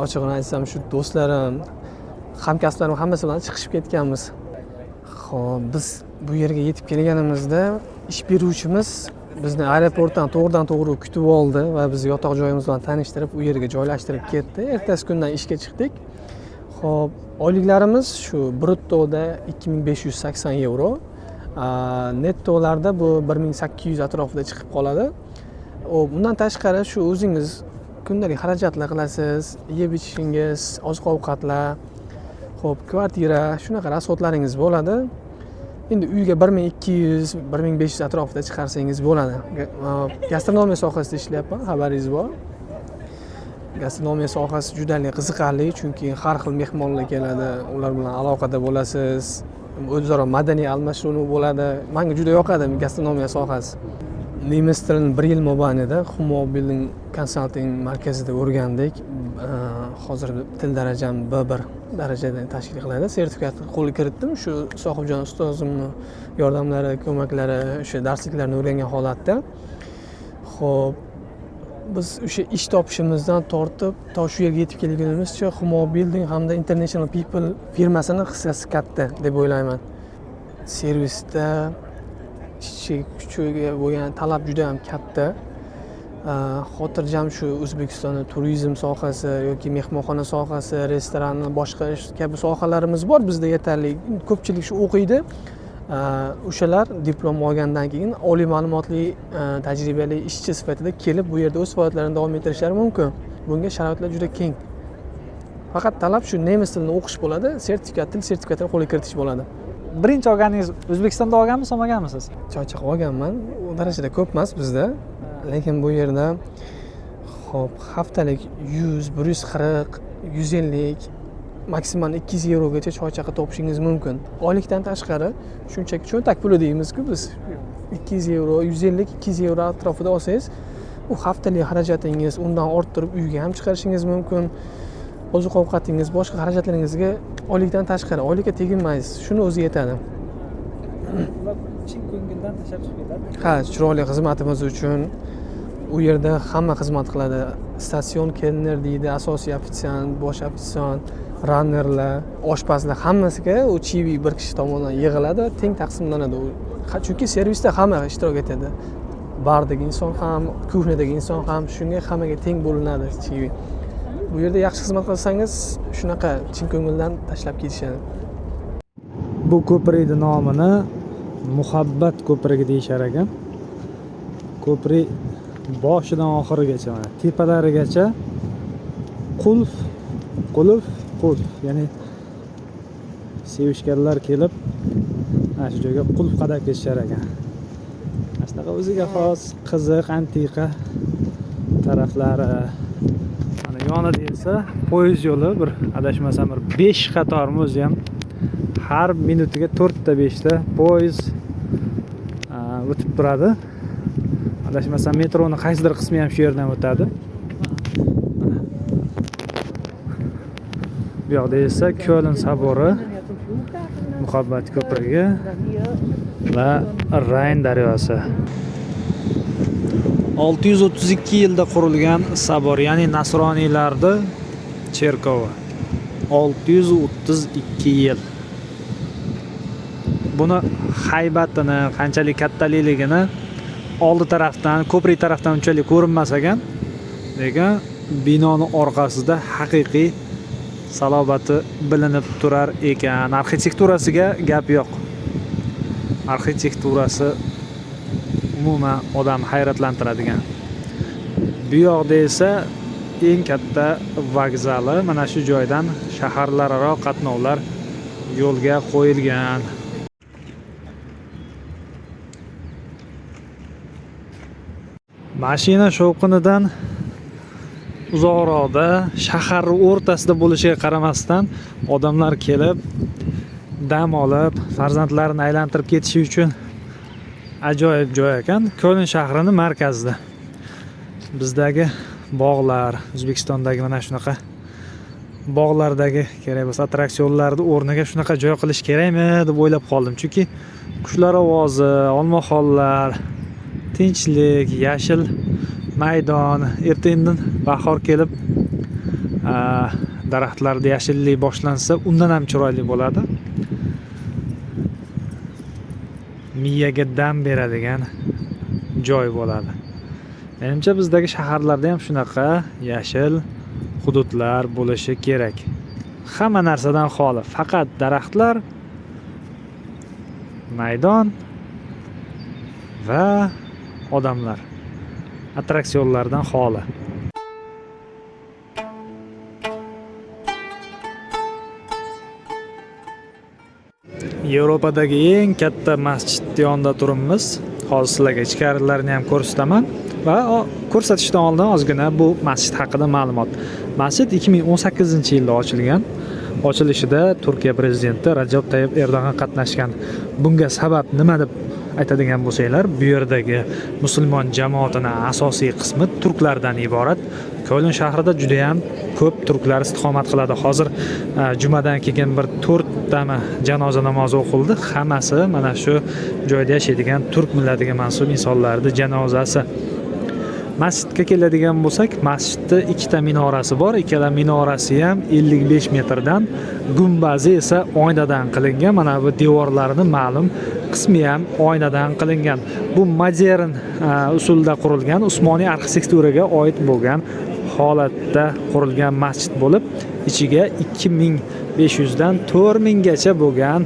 Speaker 4: Ochig'ini aytsam, shu do'stlarim, hamkasblarim hammasi bilan chiqishib ketganmiz. Xo'p, biz bu yerga yetib kelganimizda ish beruvchimiz bizni aeroportdan to'g'ridan-to'g'ri kutib oldi va bizni yotoq joyimiz bilan tanishtirib, u yerga joylashtirib ketdi. Ertasi kundan ishga chiqdik. Xo'p, oyliklarimiz shu bruttoda 2580 yevro, nettolarda bu 1800 atrofida chiqib qoladi. Undan tashqari shu o'zingiz kundalik xarajatlar qilasiz, yeb ichishingiz, oziq-ovqatlar, xo'p, kvartira, shunaqa rasxodlaringiz bo'ladi. Endi uyga 1200, 1500 atrofida chiqarsangiz bo'ladi. Gastronomiya sohasida ishlayapman, xabaringiz bor. Gastronomiya sohasi juda qiziqarli, chunki har xil mehmonlar keladi, ular bilan aloqada bo'lasiz, o'zaro madaniy almashinuv bo'ladi. Menga juda yoqadi gastronomiya sohasi. Nemis tilini 1 yil mobaynida Humo Building Consulting markazida o'rgandik. Hozir til darajam B1 darajada tashkil qiladi. Sertifikatni qo'lga kiritdim. Shu Sohibjon ustozimning yordamlari, ko'maklari, o'sha darsliklarni o'rgangan holatda. Xo'p, biz o'sha ish topishimizdan tortib to shu yerga yetib kelgunimizcha Humo Building hamda International People firmasini hissasi katta deb o'ylayman. Servisda ishchi kuchiga bo'lgan talab juda ham katta. Xotirjam shu O'zbekistonda turizm sohasi yoki mehmonxona sohasi, restoran, boshqa kabi sohalarimiz bor, bizda yetarli. Ko'pchilik shu o'qiydi. O'shalar diplom olgandan keyin oliy ma'lumotli, tajribali ishchi sifatida kelib bu yerda o'z faoliyatlarini davom ettirishlari mumkin. Bunga sharoitlar juda keng. Faqat talab shu nemis tilini o'qish bo'ladi, sertifikat, til sertifikatini qo'lga kiritish bo'ladi.
Speaker 1: Birinchi olganingiz O'zbekistonda olganmisiz, olmaganmisiz?
Speaker 4: Choychaqa olganman. U darajada ko'p emas bizda. Lekin bu yerda xo'p, haftalik 100, 140, 150, maksimal 200 yevrogacha choychaqa topishingiz mumkin. Oylikdan tashqari shunchaki cho'ntak puli deymiz-ku biz. 200 yevro, 150, 200 yevro atrofida olsangiz, u haftalik xarajatingiz, undan orttirib uyga ham chiqarishingiz mumkin. Oziq-ovqatingiz, boshqa xarajatlaringizga oylikdan tashqari, oylikka teginmaysiz. Shuni o'zi yetadi.
Speaker 1: Ular chin ko'ngildan tashlab chiqib ketadi.
Speaker 4: Ha, chiroyli xizmatimiz uchun u yerda hamma xizmat qiladi. Statsion kelner deydi, asosiy ofitsiant, bosh ofitsiant, runnerlar, oshpazlar, hammasiga u chivi bir kishi tomonidan yig'iladi, teng taqsimlanadi. Chunki servisda hamma ishtirok etadi. Bardagi inson ham, kuxnyadagi inson ham, shunga hammaga teng bo'linadi chivi. Bu yerda yaxshi xizmat qilsangiz, shunaqa chin ko'ngildan tashlab ketishadi.
Speaker 1: Bu ko'prikning nomini Muhabbat ko'prigi deyishar ekan. Ko'prik boshidan oxirigacha, mana tepalarigacha qulf, qulf, qulf. Ya'ni sevishganlar kelib mana shu joyga qulf qadab ketishar ekan. Mana shunaqa o'ziga xos qiziq antiqa taraflari. Mana Yonida esa poyezd yo'li, bir adashmasam bir 5 qatormi o'zi ham, har minutiga 4 ta 5 ta poyezd o'tib turadi. Adashmasam metroni qaysidir qismi ham shu yerdan o'tadi. Bu yoqda esa Köln sobori, Muhabbat ko'prigi va Rayn daryosi. 632 yilda qurilgan sobor, ya'ni nasroniylarning cherkovi. 632 yil. Buni haybatini, qanchalik kattaligini oldi tarafdan, ko'prik tarafdan unchalik ko'rinmas ekan, lekin binoni orqasida haqiqiy salobati bilinib turar ekan. Arxitekturasiga gap yo'q. Arxitekturasi umuman odam hayratlantiradigan. Bu yoqda esa eng katta vokzali, mana shu joydan shaharlararo qatnovlar yo'lga qo'yilgan. Mashina shovqinidan uzoqroqda, shahar o'rtasida bo'lishiga qaramasdan odamlar kelib dam olib, farzandlarini aylantirib ketishi uchun ajoyib joy ekan. Köln shahrining markazida. Bizdagi bog'lar, O'zbekistondagi mana shunaqa bog'lardagi kerak bo'lsa attraksionlarni o'rniga shunaqa joy qilish kerakmi deb o'ylab qoldim. Chunki qushlar ovozi, olmaxonlar, tinchlik, yashil maydon, erta-indin bahor kelib daraxtlarda yashillik boshlansa undan ham chiroyli bo'ladi. Miyaga dam beradigan joy bo'ladi. Menimcha bizdagi shaharlarda ham shunaqa yashil hududlar bo'lishi kerak. Hamma narsadan xoli, faqat daraxtlar, maydon va odamlar. Attraksionlardan xoli. Yevropadagi eng katta masjid yonida turibmiz. Hozir sizlarga ichkarilarini ham ko'rsataman va ko'rsatishdan oldin ozgina bu masjid haqida ma'lumot. Masjid 2018-yilda ochilgan. Ochilishida Turkiya prezidenti Rajab Tayyip Erdo'g'an qatnashgan. Bunga sabab nima deb aytadigan bo'lsanglar, bu yerdagi musulmon jamoatining asosiy qismi turklardan iborat. Köln shahrida juda ham ko'p turklar istiqomat qiladi. Hozir jumadan keyin bir 4 tami janoza namozi o'qildi. Hammasi mana shu joyda yashaydigan turk millatiga mansub insonlarning janozasi. Masjidga keladigan bo'lsak, masjidda ikkita minorasi bor. Ikkala minorasi ham 55 metrdan, gumbazi esa oynadan qilingan. Mana bu devorlarini ma'lum qismi ham oynadan qilingan. Bu modern usulda qurilgan, Usmoniy arxitekturaga oid bo'lgan holatda qurilgan masjid bo'lib, ichiga 2500 dan 4000 gacha bo'lgan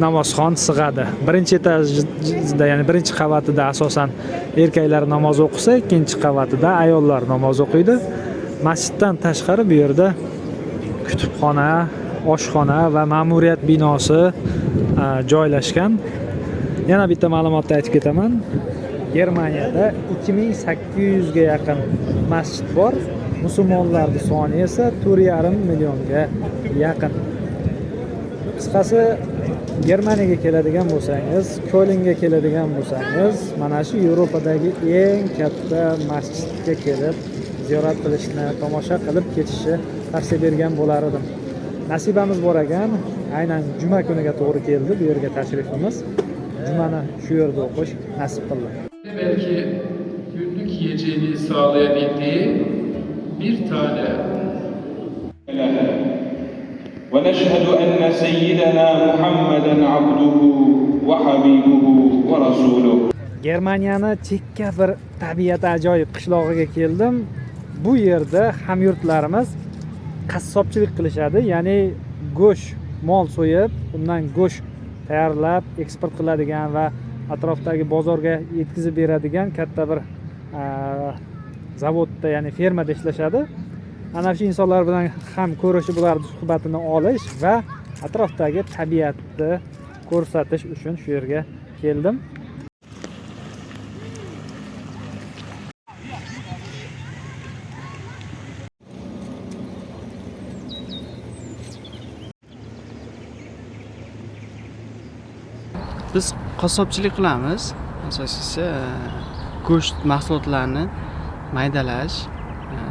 Speaker 1: namozxon sig'adi. Birinchi etajda, ya'ni birinchi qavatida asosan erkaklar namoz o'qisa, ikkinchi qavatida ayollar namoz o'qiydi. Masjiddan tashqari bu yerda kutubxona, oshxona va ma'muriyat binosi joylashgan. Yana bitta ma'lumotni aytib ketaman. Germaniyada 2800 ga yaqin masjid bor. Musulmonlarning soni esa 4,5 millionga yaqin. Qisqasi, Germaniyaga keladigan bo'lsangiz, Kölnga keladigan bo'lsangiz, mana shu Yevropadagi eng katta masjidga kelib ziyorat qilishni, tomosha qilib ketishni tavsiya bergan bo'lar edim. Nasibamiz bor ekan, aynan juma kuniga to'g'ri keldi bu yerga tashrifimiz. Jumani shu yerda o'qish nasib qildi.
Speaker 12: Belki günlük yiyeceğini sağlayabildiği bir tane
Speaker 13: ونشهد أن سيدنا محمدا عبده وحبيبه ورسوله.
Speaker 1: Germaniyani chekka bir tabiati ajoyib qishlog'iga keldim. Bu yerda hamyurtlarimiz qassobchilik qilishadi, ya'ni go'sht, mol so'yib, undan go'sht tayyorlab eksport qiladigan va atrofdagi bozorga yetkazib beradigan katta bir zavodda, ya'ni fermada ishlashadi. Ana shu insonlar bilan ham ko'rishib, ularning suhbatini olish va atrofdagi tabiatni ko'rsatish uchun shu yerga keldim.
Speaker 14: Biz qassobchilik qilamiz. Asosiysi go'sht mahsulotlarini maydalash,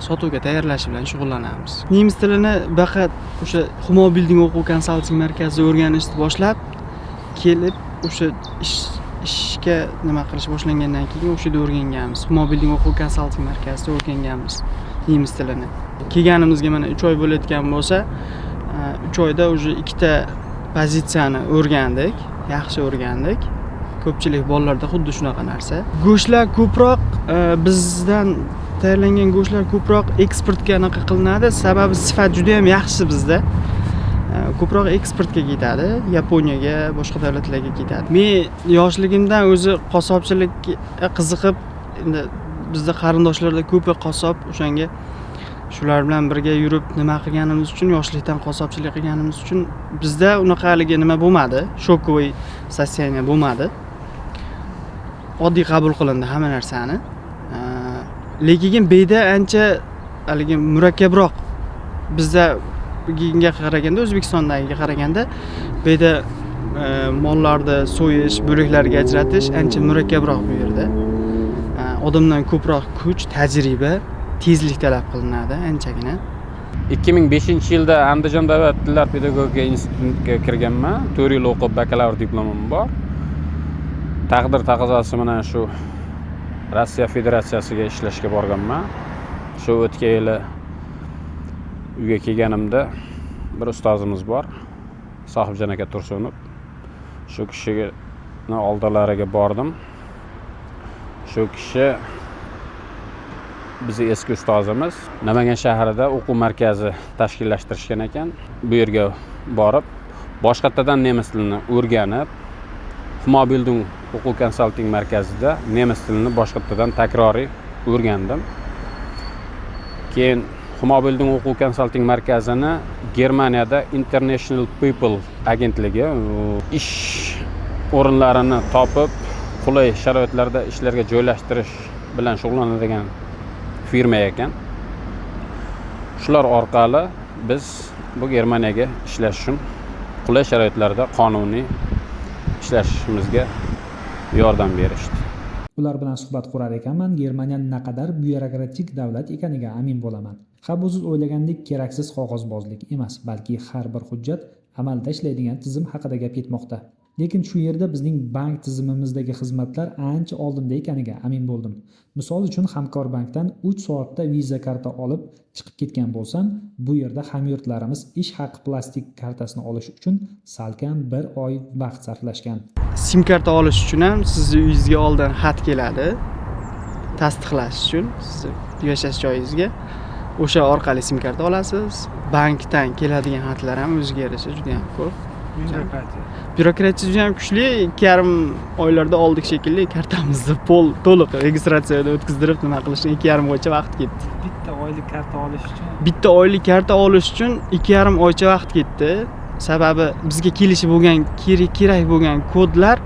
Speaker 14: sotuvga tayyorlash bilan shug'ullanamiz. Nemis tilini faqat o'sha Humo Building o'quv konsalting markazida o'rganishni boshlab kelib o'sha ishga nima qilish boshlangandan keyin o'sha yerda o'rganganmiz. Humo Building o'quv konsalting markazida o'rganganmiz nemis tilini. Kelganimizga mana 3 oy bo'layotgan bo'lsa, 3 oyda уже 2 ta pozitsiyani o'rgandik, yaxshi o'rgandik. Ko'pchilik bolalarda xuddi shunaqa narsa. Go'shtlar ko'proq bizdan tayyorlangan go'shtlar ko'proq eksportga anaqa qilinadi. Sababi sifat juda ham yaxshi bizda. Ko'proq eksportga ketadi, Yaponiyaga, boshqa davlatlarga ketadi. Men yoshligimdan o'zi qassobchilikka qiziqib, endi bizda qarindoshlarda ko'pi qassob, o'shanga shular bilan birga yurib nima qilganimiz uchun, yoshlikdan qassobchilik qilganimiz uchun bizda unaqa haligi nima bo'lmadi, shokovый состояние bo'lmadi. Oddiy qabul qilindi hamma narsani. Lekin beyda ancha haligi murakkabroq. Bizda bugunga qaraganda, O'zbekistondagiga qaraganda beyda mollarni so'yish, bo'laklarga ajratish ancha murakkabroq bu yerda. Odamdan ko'proq kuch, tajriba, tezlik talab qilinadi anchagina.
Speaker 15: 2005-yilda Andijon davlat tillar pedagogika institutiga kirganman. 4 yil o'qib bakalavr diplomim bor. Taqdir taqozosi bilan shu Rossiya Federatsiyasiga ishlashga borganman. Shu o'tgan yili uyga kelganimda bir ustozimiz bor, Sohibjon aka Tursunov. Shu kishini oldilariga bordim. Shu kishi bizi eski ustozimiz Namangan shahrida o'quv markazi tashkillashtirishgan ekan. Bu yerga borib, boshqatdan nemis tilini o'rganib, Humo Building o'quv konsalting markazida nemis tilini boshqatdan takroriy o'rgandim. Keyin Humo Building o'quv konsalting markazini Germaniyada International People agentligi ish o'rinlarini topib, qulay sharoitlarda ishlarga joylashtirish bilan shug'ullanadigan firma ekan. Shular orqali biz bu Germaniyaga ishlash uchun qulay sharoitlarda qonuniy ishlashimizga yordam berishdi.
Speaker 7: Ular bilan suhbat qurar ekanman, Germaniya naqadar byurokratik davlat ekaniga amin bo'laman. Ha, bu siz o'ylagandek keraksiz qog'ozbozlik emas, balki har bir hujjat amalda ishlaydigan tizim haqida gap ketmoqda. Lekin shu yerda bizning bank tizimimizdagi xizmatlar ancha oldinda ekaniga amin bo'ldim. Misol uchun Hamkor bankdan 3 soatda Visa karta olib chiqib ketgan bo'lsam, bu yerda hamyurtlarimiz ish haqi plastik kartasini olish uchun salkam 1 oy vaqt sarflashgan.
Speaker 14: Sim karta olish uchun ham sizni uyingizga oldin xat keladi, tasdiqlash uchun sizni yashash joyingizga. O'sha orqali sim karta olasiz. Bankdan keladigan xatlar ham o'ziga yarasha juda ham ko'p.
Speaker 1: Byurokratiya.
Speaker 14: Byurokratiya juda ham kuchli. 2,5 oylarda oldik shekilli kartamizni to'liq registratsiyadan o'tkazdirib nima qilishni 2,5 oycha vaqt ketdi.
Speaker 1: Bitta oylik karta olish uchun.
Speaker 14: Bitta oylik karta olish uchun 2,5 oycha vaqt ketdi. Sababi bizga kelishi bo'lgan, kerak bo'lgan kodlar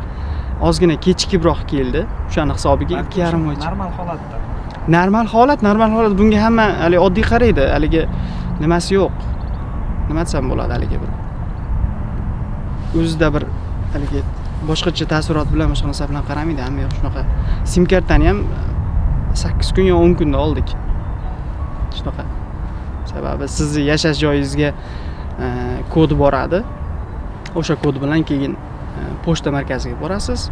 Speaker 14: ozgina kechikibroq keldi. O'shani hisobiga 2,5 oycha.
Speaker 1: Normal holatda.
Speaker 14: Normal holat, normal holat bunga hamma hali oddiy qaraydi. Haligi nimasi yo'q. Nima desam bo'ladi haligi bir. O'zida bir haligi boshqacha taassurot bilan, boshqa narsa bilan qaramaydi, hamma yo'q shunaqa. Sim kartani ham 8 kun yo 10 kunda oldik. Shunaqa. Sababi sizni yashash joyingizga kod boradi. O'sha kod bilan keyin pochta markaziga borasiz.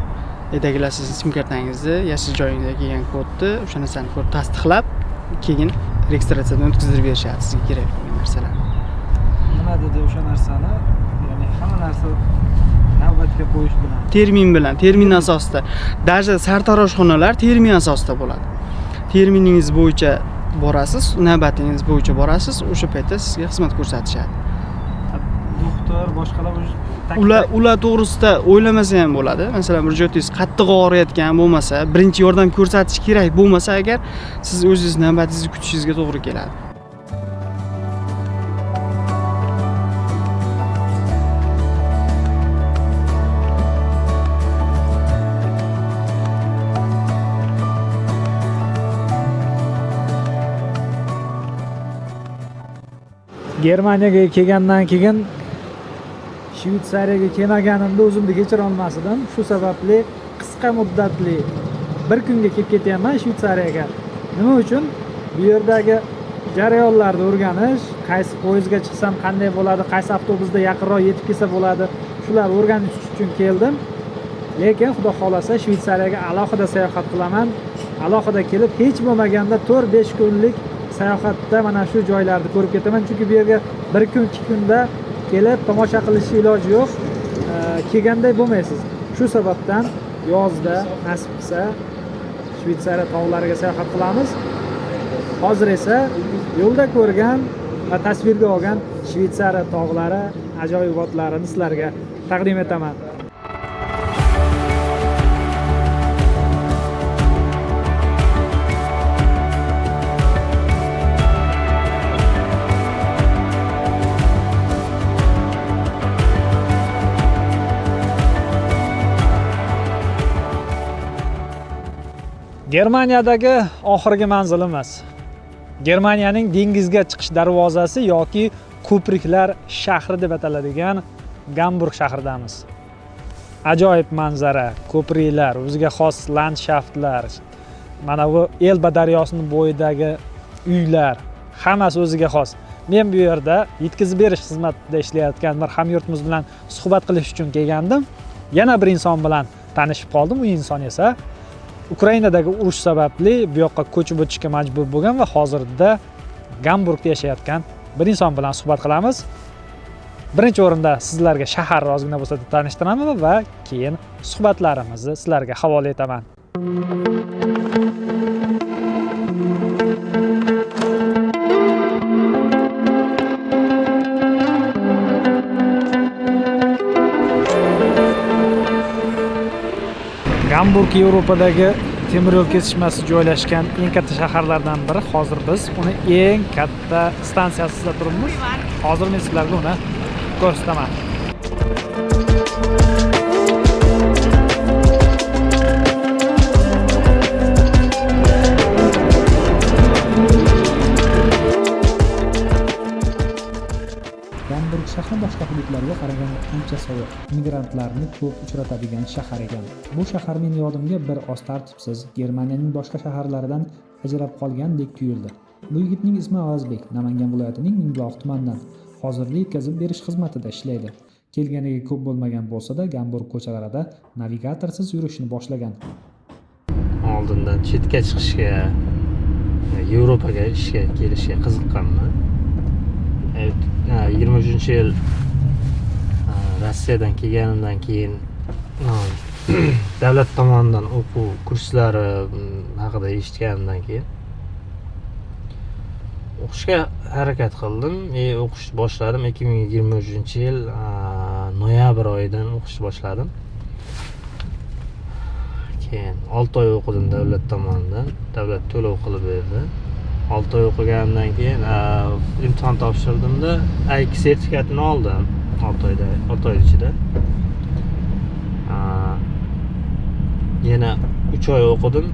Speaker 14: Uydagilar sizni sim kartangizni, yashash joyingizga kelgan kodni, o'sha narsani ko'rib tasdiqlab, keyin registratsiyadan o'tkazdirib berishadi sizga kerak bo'lgan narsalarni.
Speaker 1: Nima dedi o'sha narsani? Ya'ni hamma narsa navbatga qo'yish bilan.
Speaker 14: Termin bilan, termin asosida. Даже sartaroshxonalar termin asosida bo'ladi. Terminingiz bo'yicha borasiz, navbatingiz bo'yicha borasiz, o'sha paytda sizga xizmat ko'rsatishadi.
Speaker 1: Doktor, boshqalar
Speaker 14: ular to'g'risida o'ylamasa ham bo'ladi. Masalan, bir joyingiz qattiq og'riyotgan bo'lmasa, birinchi yordam ko'rsatish kerak bo'lmasa agar, siz o'zingiz navbatingizni kutishingizga to'g'ri keladi.
Speaker 1: Germaniyaga kelgandan keyin Shvetsariyaga kelmaganimda o'zimni kechira olmas edim. Shu sababli qisqa muddatli bir kunga kelib ketyapman Shvetsariyaga. Nima uchun? Bu yerdagi jarayonlarni o'rganish, qaysi poyezdga chiqsam qanday bo'ladi, qaysi avtobusda yaqinroq yetib kelsa bo'ladi, shularni o'rganish uchun keldim. Lekin Xudo xolasa Shvetsariyaga alohida sayohat qilaman. Alohida kelib hech bo'lmaganda 4-5 kunlik sayohatda mana shu joylarni ko'rib ketaman. Chunki bu yerga bir kun, 2 kunda kelib tomosha qilish iloji yo'q. Kelganday bo'lmaysiz. Shu sababdan yozda nasib qilsa Shvetsariya tog'lariga sayohat qilamiz. Hozir esa yo'lda ko'rgan va tasvirga olgan Shvetsariya tog'lari ajoyibotlarini sizlarga taqdim etaman. Germaniyadagi oxirgi manzilimiz. Germaniyaning dengizga chiqish darvozasi yoki ko'priklar shahri deb ataladigan Gamburg shahridamiz. Ajoyib manzara, ko'priklar, o'ziga xos landshaftlar, mana bu Elba daryosining bo'yidagi uylar, hammasi o'ziga xos. Men bu yerda yetkazib berish xizmatida ishlayotgan bir hamyurtimiz bilan suhbat qilish uchun kelgandim. Yana bir inson bilan tanishib qoldim. U inson esa Ukrainadagi urush sababli bu yoqqa ko'chib o'tishga majbur bo'lgan va hozirda Gamburgda yashayotgan bir inson bilan suhbat qilamiz. Birinchi o'rinda sizlarga shaharni ozgina bo'lsa da tanishtiraman va keyin suhbatlarimizni sizlarga havola etaman. Gamburg Yevropadagi temir yo'l kesishmasi joylashgan eng katta shaharlardan biri. Hozir biz uni eng katta stansiyasida turibmiz. Hozir men sizlarga uni ko'rsataman.
Speaker 7: Gamburg shahri boshqa hududlarga qaraganda ancha sovuq, migrantlarni ko'p uchratadigan shahar ekan. Bu shahar meni yodimga bir oz tartibsiz, Germaniyaning boshqa shaharlaridan ajrab qolgandek tuyuldi. Bu yigitning ismi Avazbek, Namangan viloyatining Mingbuloq tumanidan. Hozirda yetkazib berish xizmatida ishlaydi. Kelganiga ko'p bo'lmagan bo'lsa-da, Gamburg ko'chalarida navigatorsiz yurishni boshlagan.
Speaker 16: Oldindan chetga chiqishga, Yevropaga ishga kelishga qiziqqanman. 23-yil Rossiyadan kelganimdan keyin davlat tomonidan o'quv kurslari haqida eshitganimdan keyin o'qishga harakat qildim. O'qishni boshladim 2023-yil noyabr oyidan o'qishni boshladim. Keyin 6 oy o'qidim davlat tomonidan, davlat to'lov qilib berdi. 6 oy o'qiganimdan keyin imtihon topshirdimda A2 sertifikatini oldim 6 oyda, 6 oy ichida. Yana 3 oy o'qidim.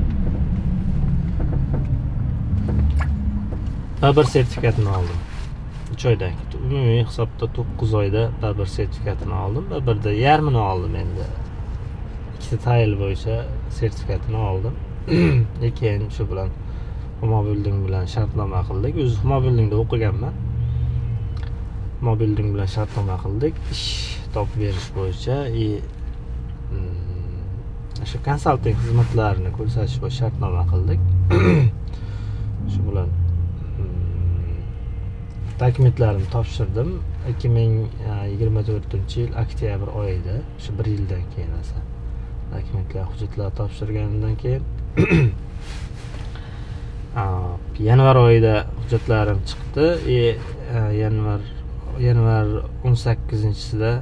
Speaker 16: B1 sertifikatini oldim. 3 oydan keyin umumiy hisobda 9 oyda B1 sertifikatini oldim. B1da yarmini oldim endi. Ikkita tayl bo'yicha sertifikatini oldim. Keyin shu bilan Humo Building bilan shartnoma qildik. O'zi Humo Buildingda o'qiganman. Humo Building bilan shartnoma qildik. Ish topib berish bo'yicha o'sha konsalting xizmatlarini ko'rsatish bo'yicha shartnoma qildik. Shu bilan dokumentlarimni topshirdim. 2024-yil oktyabr oyida, shu bir yildan keyin esa dokumentlar, hujjatlar topshirganimdan keyin yanvar oyida hujjatlarim chiqdi. Yanvar 18-sida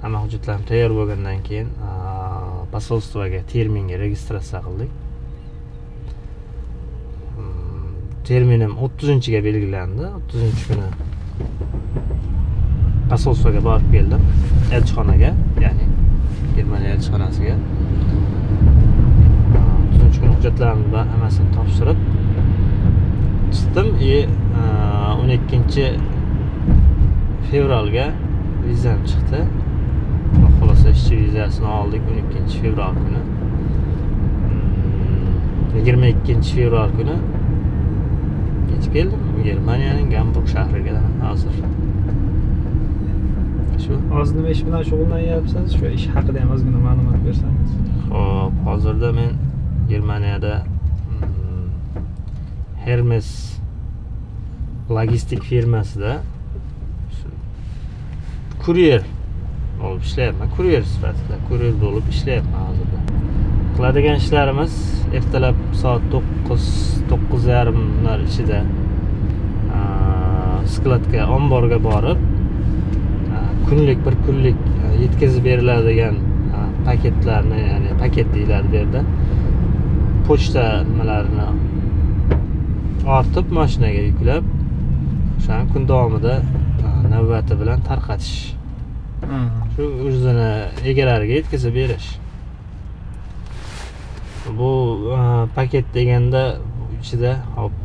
Speaker 16: hamma hujjatlarim tayyor bo'lgandan keyin posolstvoga, terminga registratsiya qildik. Terminim 30-ga belgilandi. 30-kuni posolstvoga borib keldim, elchixonaga, ya'ni Germaniya elchixonasiga. 30-kuni hujjatlarimni hammasini topshirib chiqdim. 12 fevralga vizam chiqdi. Xudo xohlasa ishchi vizasini oldik 12 fevral kuni. 22 fevral kuni yetib keldim Germaniyaning Gamburg shahriga hozir. Shu.
Speaker 1: Hozir nima ish bilan shug'ullanyapsiz? Shu ish haqida ham ozgina ma'lumot bersangiz.
Speaker 16: Xo'p, hozirda men Germaniyada Hermes logistik firmasida kuryer bo'lib ishlayapman. Kuryer sifatida, kuryer bo'lib ishlayapman hozirda. Qiladigan ishlarimiz: ertalab soat 9, 9:30lar ichida склад ga, omborga borib, kunlik, bir kunlik yetkazib beriladigan paketlarni, ya'ni paket deyiladi bu yerda, pochta nimalarini ortib, mashinaga yuklab, o'shani kun davomida navbati bilan tarqatish, shu o'zini egalariga yetkazib berish. Bu paket deganda ichida, hop,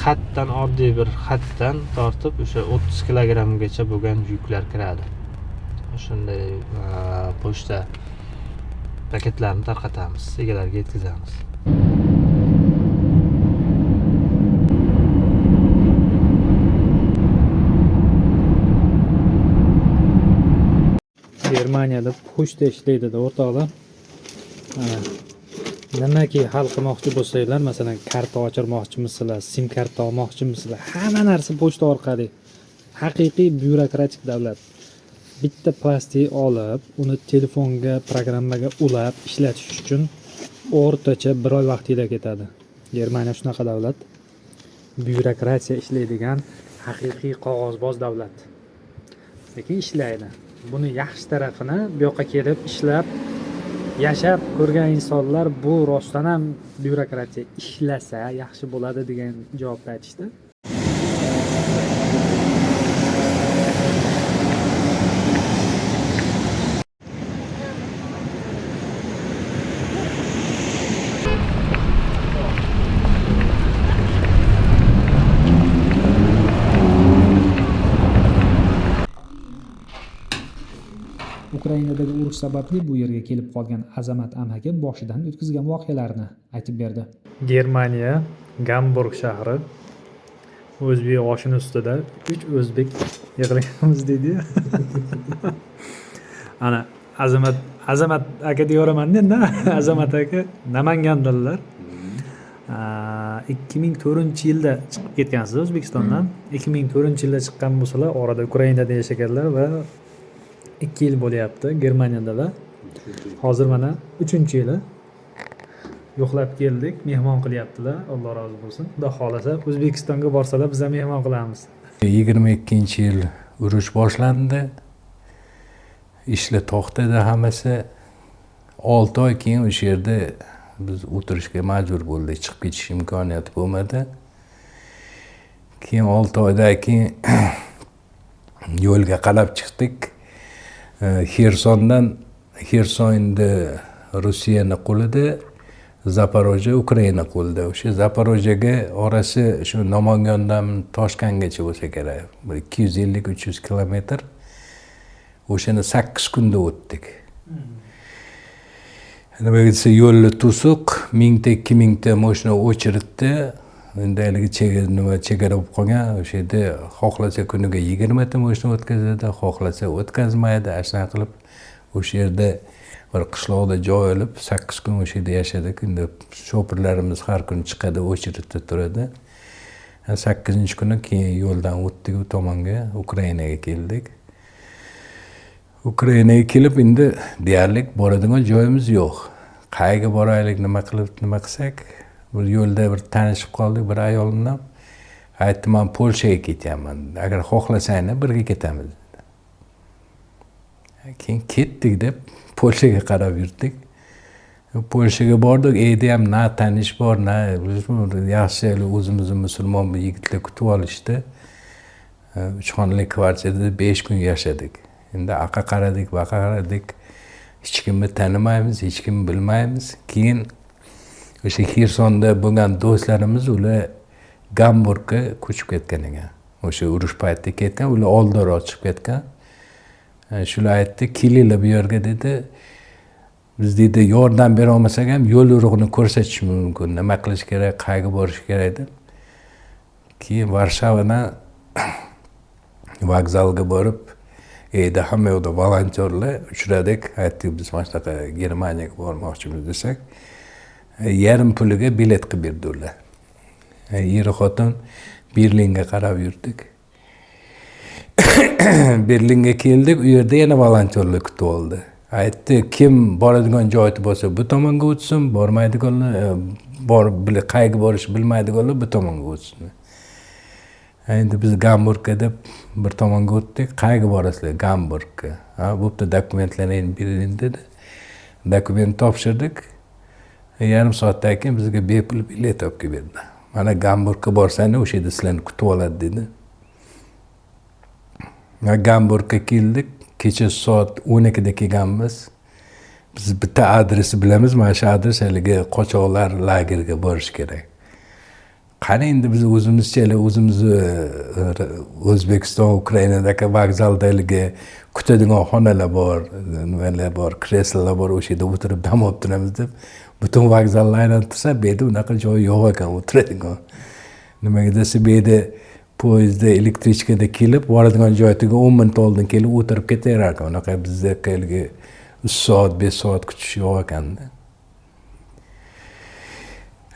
Speaker 16: xatdan, oddiy bir xatdan tortib o'sha 30 kilogrammgacha bo'lgan yuklar kiradi. O'shanday pochta paketlarini tarqatamiz, egalariga yetkazamiz.
Speaker 7: Germaniyada pochta ishlaydida, o'rtoqlar. Mana, nimaki hal qilmoqchi bo'lsanglar, masalan, karta ochirmoqchimisizlar, sim karta olmoqchimisizlar, hamma narsa pochta orqali. Haqiqiy byurokratik davlat. Bitta plastik olib, uni telefonga, programmaga ulab ishlatish uchun o'rtacha bir oy vaqtinglar ketadi. Germaniya shunaqa davlat, byurokratiya ishlaydigan haqiqiy qog'ozboz davlat, lekin ishlaydi. Buni yaxshi tarafini bu yoqqa kelib ishlab, yashab ko'rgan insonlar bu rostdan ham byurokratiya ishlasa yaxshi bo'ladi degan javobni aytishdi. Ukrainadagi urush sababli bu yerga kelib qolgan Azamat amaki boshidan o'tkazgan voqealarni aytib berdi.
Speaker 1: Germaniya, Gamburg shahri, o'zbek oshini ustida uch o'zbek yig'ilganmiz deydiyu. Ana, Azamat, Azamat aka deyaveramanda endi. Azamat aka Namangandanlar. 2004-yilda chiqib ketgansiz O'zbekistondan. 2004-yilda chiqqan bo'lsalar, orada Ukrainada yashaganlar va 2 yil bo'lyapti Germaniyadalar. Hozir mana uchinchi yili yo'qlab keldik, mehmon qilyaptilar, Alloh rozi bo'lsin. Xudo xohlasa, O'zbekistonga borsalar, biz ham mehmon qilamiz.
Speaker 6: 22-yil urush boshlandi, ishlar to'xtadi hammasi. 6 oy keyin o'sha yerda biz o'tirishga majbur bo'ldik, chiqib ketish imkoniyati bo'lmadi. Keyin 6 oydan keyin yo'lga qarab chiqdik Xersondan. Xerson endi Rossiyani qo'lida, Zaporojiya Ukraina qo'lida. O'sha Zaporojiyaga orasi shu Namangandan Toshkentgacha bo'lsa kerak, bir 250-300 kilometr. O'shani 8 kunda o'tdik. Nimaga desa, yo'lni to'siq, 1000 ta, 2000 ta moshina очередь da. Endi haligi chegara, nima, chegara bo'lib qolgan o'sha yerda. Xohlasa kuniga 20 ta moshina o'tkazadi, xohlasa o'tkazmaydi. Ana shunaqa qilib o'sha yerda bir qishloqda joy olib, 8 kun o'sha yerda yashadik. Endi shopirlarimiz har kuni chiqadi, очередь da turadi. Sakkizinchi kuni keyin yo'ldan o'tdik u tomonga, Ukrainaga keldik. Ukrainaga kelib, endi deyarli boradigan joyimiz yo'q. Qayerga boraylik, nima qilib, nima qilsak? Bir yo'lda bir tanishib qoldik bir ayol bilan. Aytdi: "Man Polshaga ketyapman, agar xohlasanglar, birga ketamiz", dedi. Keyin ketdik deb Polshaga qarab yurdik. Polshaga bordik, u yerda ham na tanish bor, na yaxshi. O'zimizni musulmon bir yigitlar kutib olishdi. Uch xonali kvartirada 5 kun yashadik. Endi aqa qaradik, baqa qaradik, hech kimni tanimaymiz, hech kimni bilmaymiz. Keyin o'sha Xersonda bo'lgan do'stlarimiz, ular Gamburgga ko'chib ketgan ekan, o'sha urush paytida ketgan, ular oldinroq chiqib ketgan. Shular aytdi, kelinglar bu yerga dedi. Biz dedi yordam bera olmasak ham yo'l yo'rig'ini ko'rsatish mumkin. Nima qilish kerak, qayerga borish kerak deb. Keyin Varshavadan vokzalga borib, hamma yoqda volontyorlar uchradik. Aytdik, biz mana shunaqa Germaniyaga bormoqchimiz desak, yarim puliga bilet qilib berdi ular. Er xotin Berlinga qarab yurdik. Berlinga keldik, u yerda yana volontyorlar kutib oldi. Aytdi, kim boradigan joyi bo'lsa bu tomonga o'tsin, bormaydiganlar, borib qayerga borishni bilmaydiganlar bu tomonga o'tsin. Endi biz Gamburgga deb bir tomonga o'tdik. Qayerga borasizlar? Gamburgga. Ha, bo'pti, dokumentlarni bering dedi. Dokument topshirdik. Yarim soatdan keyin bizga bepul bilet olib kelib berdi. Mana Gamburgga borsang, o'sha yerda sizlarni kutib oladi dedi. Gamburgga keldik. Kecha soat 12da kelganmiz. Biz bitta adresni bilamiz, mana shu adres haligi qochoqlar lageriga borish kerak. Qani endi biz o'zimizcha o'zimizni O'zbekiston, Ukrainadagi vokzalda haligi kutadigan xonalar bor, nimalar bor, kreslolar bor, o'sha yerda o'tirib dam olib turamiz deb butun vokzalni aylanib tursa, bu yerda unaqa joy yo'q ekan o'tiradigan. Nimaga desa, bu yerda poyezdda, elektrichkada kelib, boradigan joyiga 10 minut oldin kelib o'tirib ketaverar ekan. Unaqa bizda haligi 3 soat, 5 soat kutish yo'q ekanda.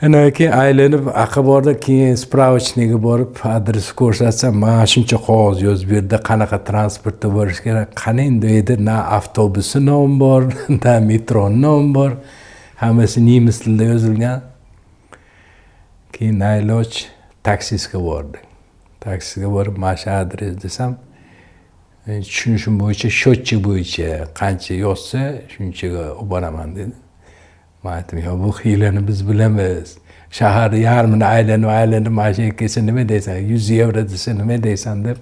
Speaker 6: Ana keyin aylanib aqa bordi, keyin spravочныйga borib adres ko'rsatsam, mana shuncha qog'oz yozib berdi, qanaqa transportda borish kerak. Qani endi u yerda na avtobusi nomi bor, na metroni nomi bor, hammasi nemis tilida yozilgan. Keyin nailoj taksistga bordik. Taksiga borib mana shu adres desam, tushunishim bo'yicha счетчик bo'yicha qancha yozsa shunchaga olib boraman dedi. Men aytdim, yo bu hiylani biz bilamiz. Shaharni yarmini aylanib aylanib mana shu yerga kelsa nima deysan, 100 yevro desa nima deysan deb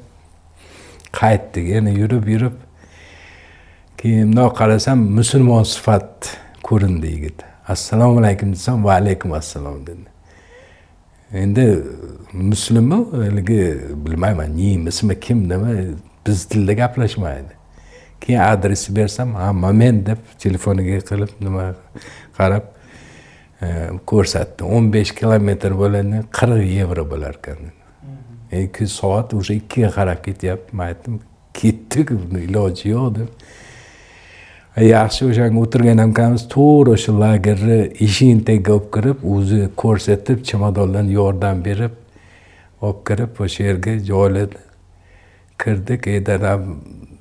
Speaker 6: qaytdik. Yana yurib yurib keyin bundoq qarasam musulmon sifat ko'rindi yigit. Assalomu alaykum desam, va alaykum assalom dedi. Endi musulmi haligi bilmayman, nemismi kim nima, biz tilda gaplashmaydi. Keyin adresni bersam, ha moment deb telefoniga qilib nima qarab ko'rsatdi. 15 kilometr bo'ladi, 40 yevro bo'lar ekan. 2 soat o'sha 2 ga qarab ketyapti. Men aytdim, ketdik, buni iloji yo'q deb. Yaxshi o'shanga o'tirgan ekanmiz, to'g'ri o'sha lagerni eshigini tagiga olib kirib, o'zi ko'rsatib, chamadonlarni yordam berib olib kirib o'sha yerga joyladi. Kirdik,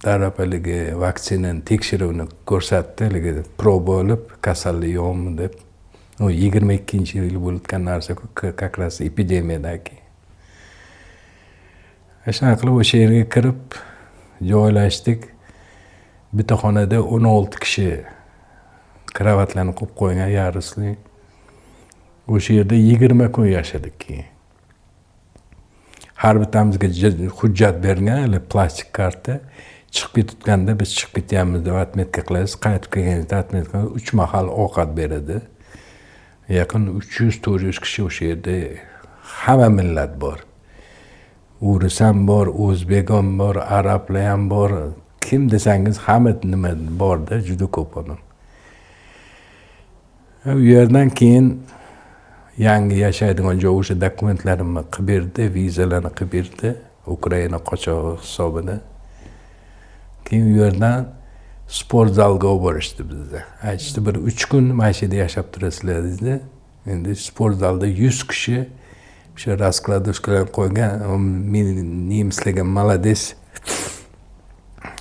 Speaker 6: darrov haligi vaksinani tekshiruvini ko'rsatdi, haligi proba olib, kasallik yo'qmi deb. U 22-yil bo'lgan narsa-ku, как раз epidemiyadan keyin. Shunaqa qilib o'sha yerga kirib joylashdik. Bitta xonada 16 kishi kravatlarni qo'yib qo'ygan, yarusli. O'sha yerda 20 kun yashadik keyin. Har bittamizga hujjat bergan, hali plastik karta. Chiqib ketayotganda biz chiqib ketyapmiz deb отметка qilasiz, qaytib kelganingizda отметка 3 mahal ovqat beradi. Yaqin 300-400 kishi o'sha yerda, hamma millat bor. O'ris ham bor, o'zbek ham bor, arablar ham bor. Kim desangiz hamma nima borda, juda ko'p odam. U yerdan keyin yangi yashaydigan joy o'sha dokumentlarimni qilib berdi, vizalarni qilib berdi, Ukraina qochog'i hisobida. Keyin u yerdan sport zalga olib borishdi bizni. Aytishdi, bir 3 kun mana shu yerda yashab turasizlar dedi. Endi sport zalda 100 kishi o'sha raskladушkalarni qo'ygan, men nemislarga молодец.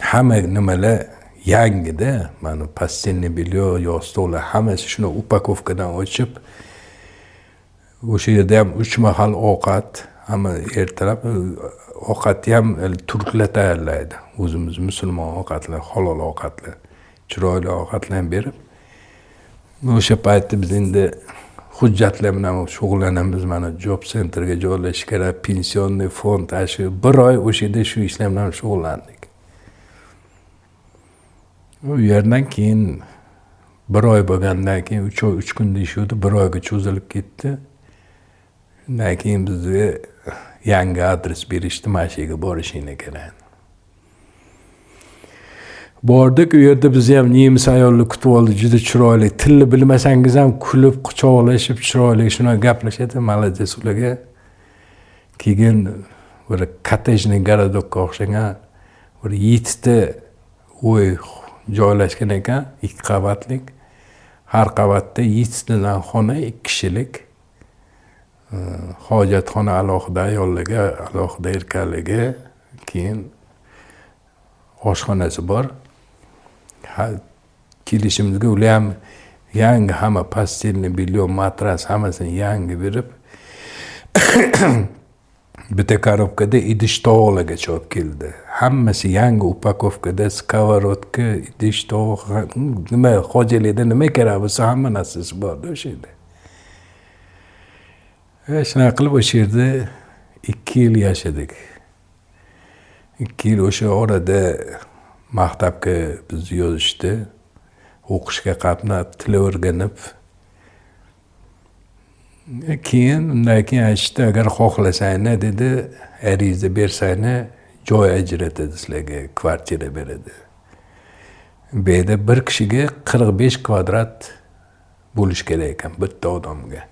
Speaker 6: Hamma nimalar yangida, mana постельное белье, yostiqlar hammasi shuni upakovkadan ochib, o'sha yerda ham 3 mahal ovqat, hamma ertalab ovqatni ham turklar tayyorlaydi. O'zimiz musulmon ovqatlar, halol ovqatlar, chiroyli ovqatlarni berib, o'sha paytda biz endi hujjatlar bilan shug'ullanamiz, mana job centerga joylashish kerak, pensionniy fond, shu bir oy o'sha yerda shu ishlar bilan shug'ullandik. U yerdan keyin bir oy bo'lgandan keyin 3 oy 3 kun deyishuvdi, bir oyga cho'zilib ketdi. Shundan keyin bizga yangi adres berishdi, mana shu yerga borishinglar kerak. Bordik, u yerda bizni ham nemis ayolni kutib oldi, juda chiroyli. Tilni bilmasangiz ham kulib, quchoqlashib, chiroyli shunaqa gaplashadi, молодец ularga. Keyin bir коттеджный городок ka o'xshagan bir yettita uy joylashgan ekan, ikki qavatlik. Har qavatda yettitadan xona, ikki kishilik. Hojatxona alohida ayollarga, alohida erkaklarga, keyin oshxonasi bor. Ha, kelishimizga ular ham yangi hamma постельный белье, matras hammasini yangi berib, bitta коробка da idish tovoqlargacha olib keldi. Hammasi yangi упаковка da, сковородка, idish tovoq, nima xo'jalikda nima kerak bo'lsa hamma narsasi borda o'sha yerda. Shunaqa qilib o'sha yerda 2 yil yashadik. 2 yil o'sha orada maktabga bizni yozishdi. O'qishga qatnab, til o'rganib. Keyin undan keyin aytishdi, agar xohlasanglar, dedi, ariza bersanglar, joy ajratadi sizlarga, kvartira beradi. Bu yerda bir kishiga 45 kvadrat bo'lishi kerak ekan bitta odamga.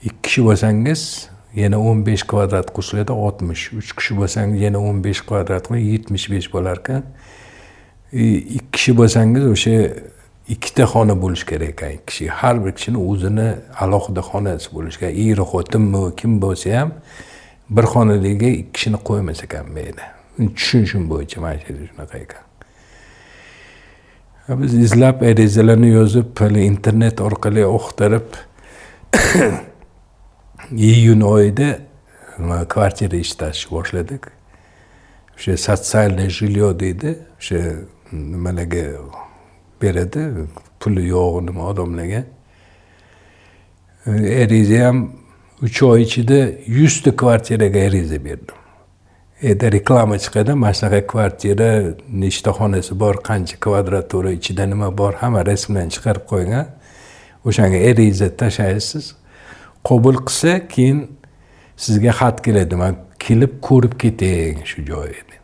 Speaker 6: Ikki kishi bo'lsangiz yana 15 kvadrat qo'shiladi, 60. Uch kishi bo'lsangiz yana 15 kvadrat, 75 bo'lar ekan. Ikki kishi bo'lsangiz o'sha ikkita xona bo'lishi kerak ekan ikki kishiga. Har bir kishini o'zini alohida xonasi bo'lishi kerak. Er xotinmi, kim bo'lsa ham bir xonaligiga ikki kishini qo'ymas ekan bu yerda. Tushunishim bo'yicha mana shu yerda shunaqa ekan. Biz izlab, arizalarni yozib, hali internet orqali o'qtirib, iyun oyida kvartira ishlashni boshladik. O'sha социальное жилье deydi, o'sha nimalarga beradi, puli yo'q nima odamlarga. Ariza ham 3 oy ichida 100 ta kvartiraga ariza berdim. Yerda reklama chiqadi, mana shunaqa kvartira, nechta xonasi bor, qancha kvadratura, ichida nima bor, hamma rasmlarni chiqarib qo'ygan. O'shanga ariza tashlaysiz. Qabul qilsa, keyin sizga xat keladi, man kelib ko'rib keting shu joyni.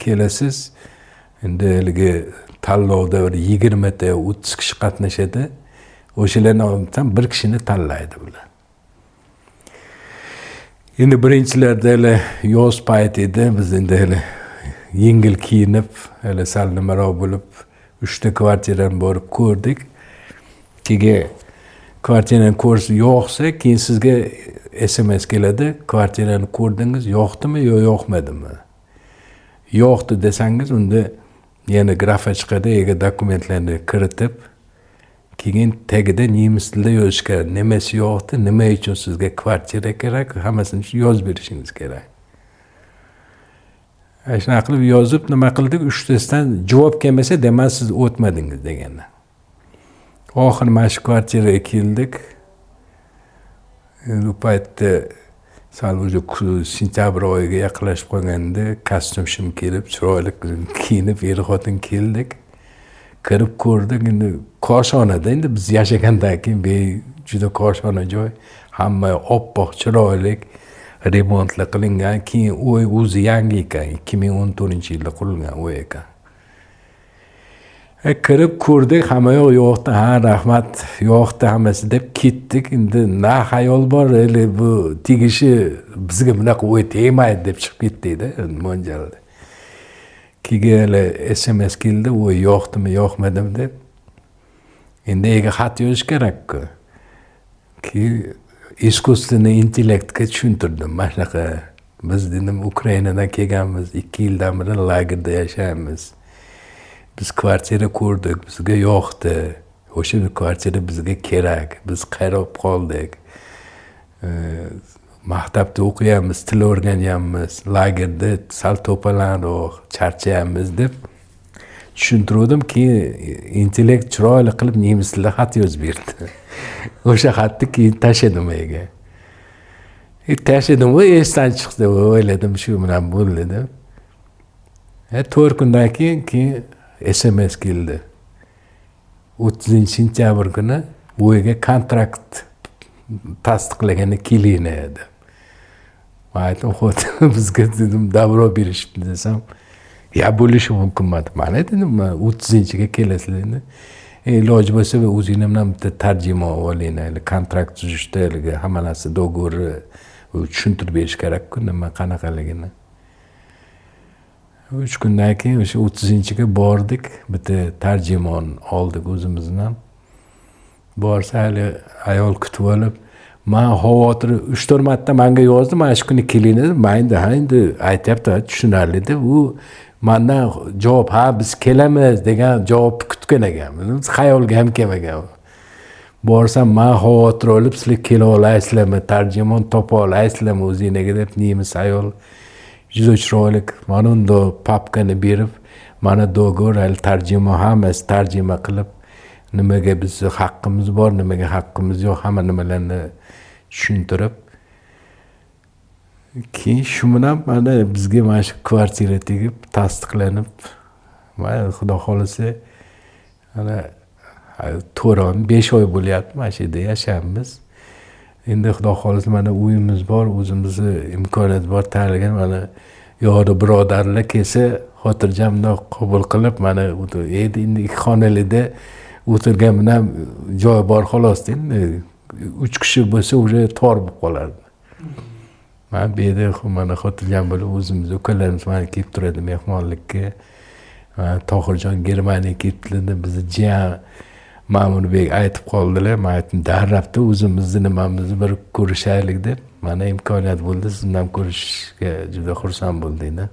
Speaker 6: Kelasiz, endi haligi tanlovda bir 20 ta, 30 kishi qatnashadi. O'shalarni bir kishini tanlaydi bular. Endi birinchilarda hali yoz payti edi, biz endi hali yengil kiyinib, hali sal nimaroq bo'lib, uchta kvartirani borib ko'rdik. Keyin kvartirani ko'rsa, yoqsa, keyin sizga SMS keladi: kvartirani ko'rdingiz, yoqdimi yo yoqmadimi? Yoqdi desangiz, unda yana графа chiqadi, yerga dokumentlarni kiritib, keyin tagida nemis tilida yozish kerak, nimasi yoqdi, nima uchun sizga kvartira kerak, hammasini yozib berishingiz kerak. Shunaqa qilib yozib, nima qildik, uchtasidan javob kelmasa, demak siz o'tmadingiz degani. Oxiri mana shu kvartiraga keldik. Endi u paytda sal уже sentyabr oyiga yaqinlashib qolganda, kostyum shim kelib, chiroyli kiyinib, er xotin keldik. Kirib ko'rdik, endi koshonada, endi biz yashagandan keyin bu juda koshona joy, hamma oppoq, chiroyli remontlar qilingan. Keyin uy o'zi yangi ekan, 2014-yilda qurilgan uy ekan. Kirib ko'rdik, hamma yoq yoqdi, ha, rahmat, yoqdi hammasi deb ketdik. Endi na xayol bor, hali bu tegishi bizga bunaqa uy tegmaydi deb chiqib ketdikda mo'ljalda. Keyin hali SMS keldi, uy yoqdimi, yoqmadimi deb. Endi ega xat yozish kerakku. Keyin искусственный intellektga tushuntirdim, mana shunaqa biz, dedim, Ukrainadan kelganmiz, 2 yildan beri lagerda yashaymiz, biz kvartira ko'rdik, bizga yoqdi, o'sha kvartira bizga kerak, biz qayrab qoldik, maktabda o'qiyapmiz, til o'rganyapmiz, lagerda sal to'polonroq, charchayapmiz deb tushuntiruvdim. Keyin intellekt chiroyli qilib nemis tilida xat yozib berdi. O'sha xatni keyin tashladim ega. Tashladim, u esdan chiqdi, o'yladim shu bilan bo'ldi deb. 4 kundan keyin SMS keldi, 30-sentyabr kuni uyga kontrakt tasdiqlagani kelinglar deb. Man aytdim, xotin bizga, dedim, добро berishibdi desam. Ya bo'lishi mumkin emas. Mana dedim, 30-ga kelasizlar endi. Iloji bo'lsa o'zinglar bilan bitta tarjimon olinglar, kontrakt tuzishda haligi hamma narsa договорni tushuntirib berish kerak-ku, nima qanaqaligini. 3 kundan keyin o'sha 30-ga bordik, bitta tarjimon oldik o'zimizdan. Borsa hali ayol kutib olib, man xavotir 3-4 marta manga yozdi, mana shu kuni keling dedi. Man endi ha endi aytyapti, tushunarli deb, u mandan javob, ha biz kelamiz degan javobni kutgan ekan. Xayolga ham kelmagan. Borsam man xavotir olib, sizlar kela olasizlarmi, tarjimon topa olasizlarmi o'zinglarga deb nemis ayol juda chiroyli mana undoq papkani berib, mana договор, hali tarjima, hammasi tarjima qilib, nimaga bizni haqqimiz bor, nimaga haqqimiz yo'q, hamma nimalarni tushuntirib, keyin shu bilan mana bizga mana shu kvartira tegib tasdiqlanib, mana xudo xohlasa mana 4 oy, 5 oy bo'lyapti mana shu yerda yashayapmiz. Endi xudo xohlasa mana uyimiz bor, o'zimizni imkoniyat bor, tanilgan mana yoru birodarlar kelsa xotirjam bundoq qabul qilib, mana endi 2 xonalida o'tirgan bilan joy bor xolos, endi 3 kishi bo'lsa уже tor bo'lib qolardi. Mana bu yerda mana xotirjam bo'lib o'zimiz ukalarimiz mana kelib turadi mehmonlikka. Tohirjon Germaniyaga ketdilar, bizni jiyan Ma'murbek aytib qoldilar. Men aytdim, darrabda o'zimizni nimamizni bir ko'rishaylik deb. Mana imkoniyat bo'ldi, siz bilan ko'rishishga juda xursand bo'ldik-da.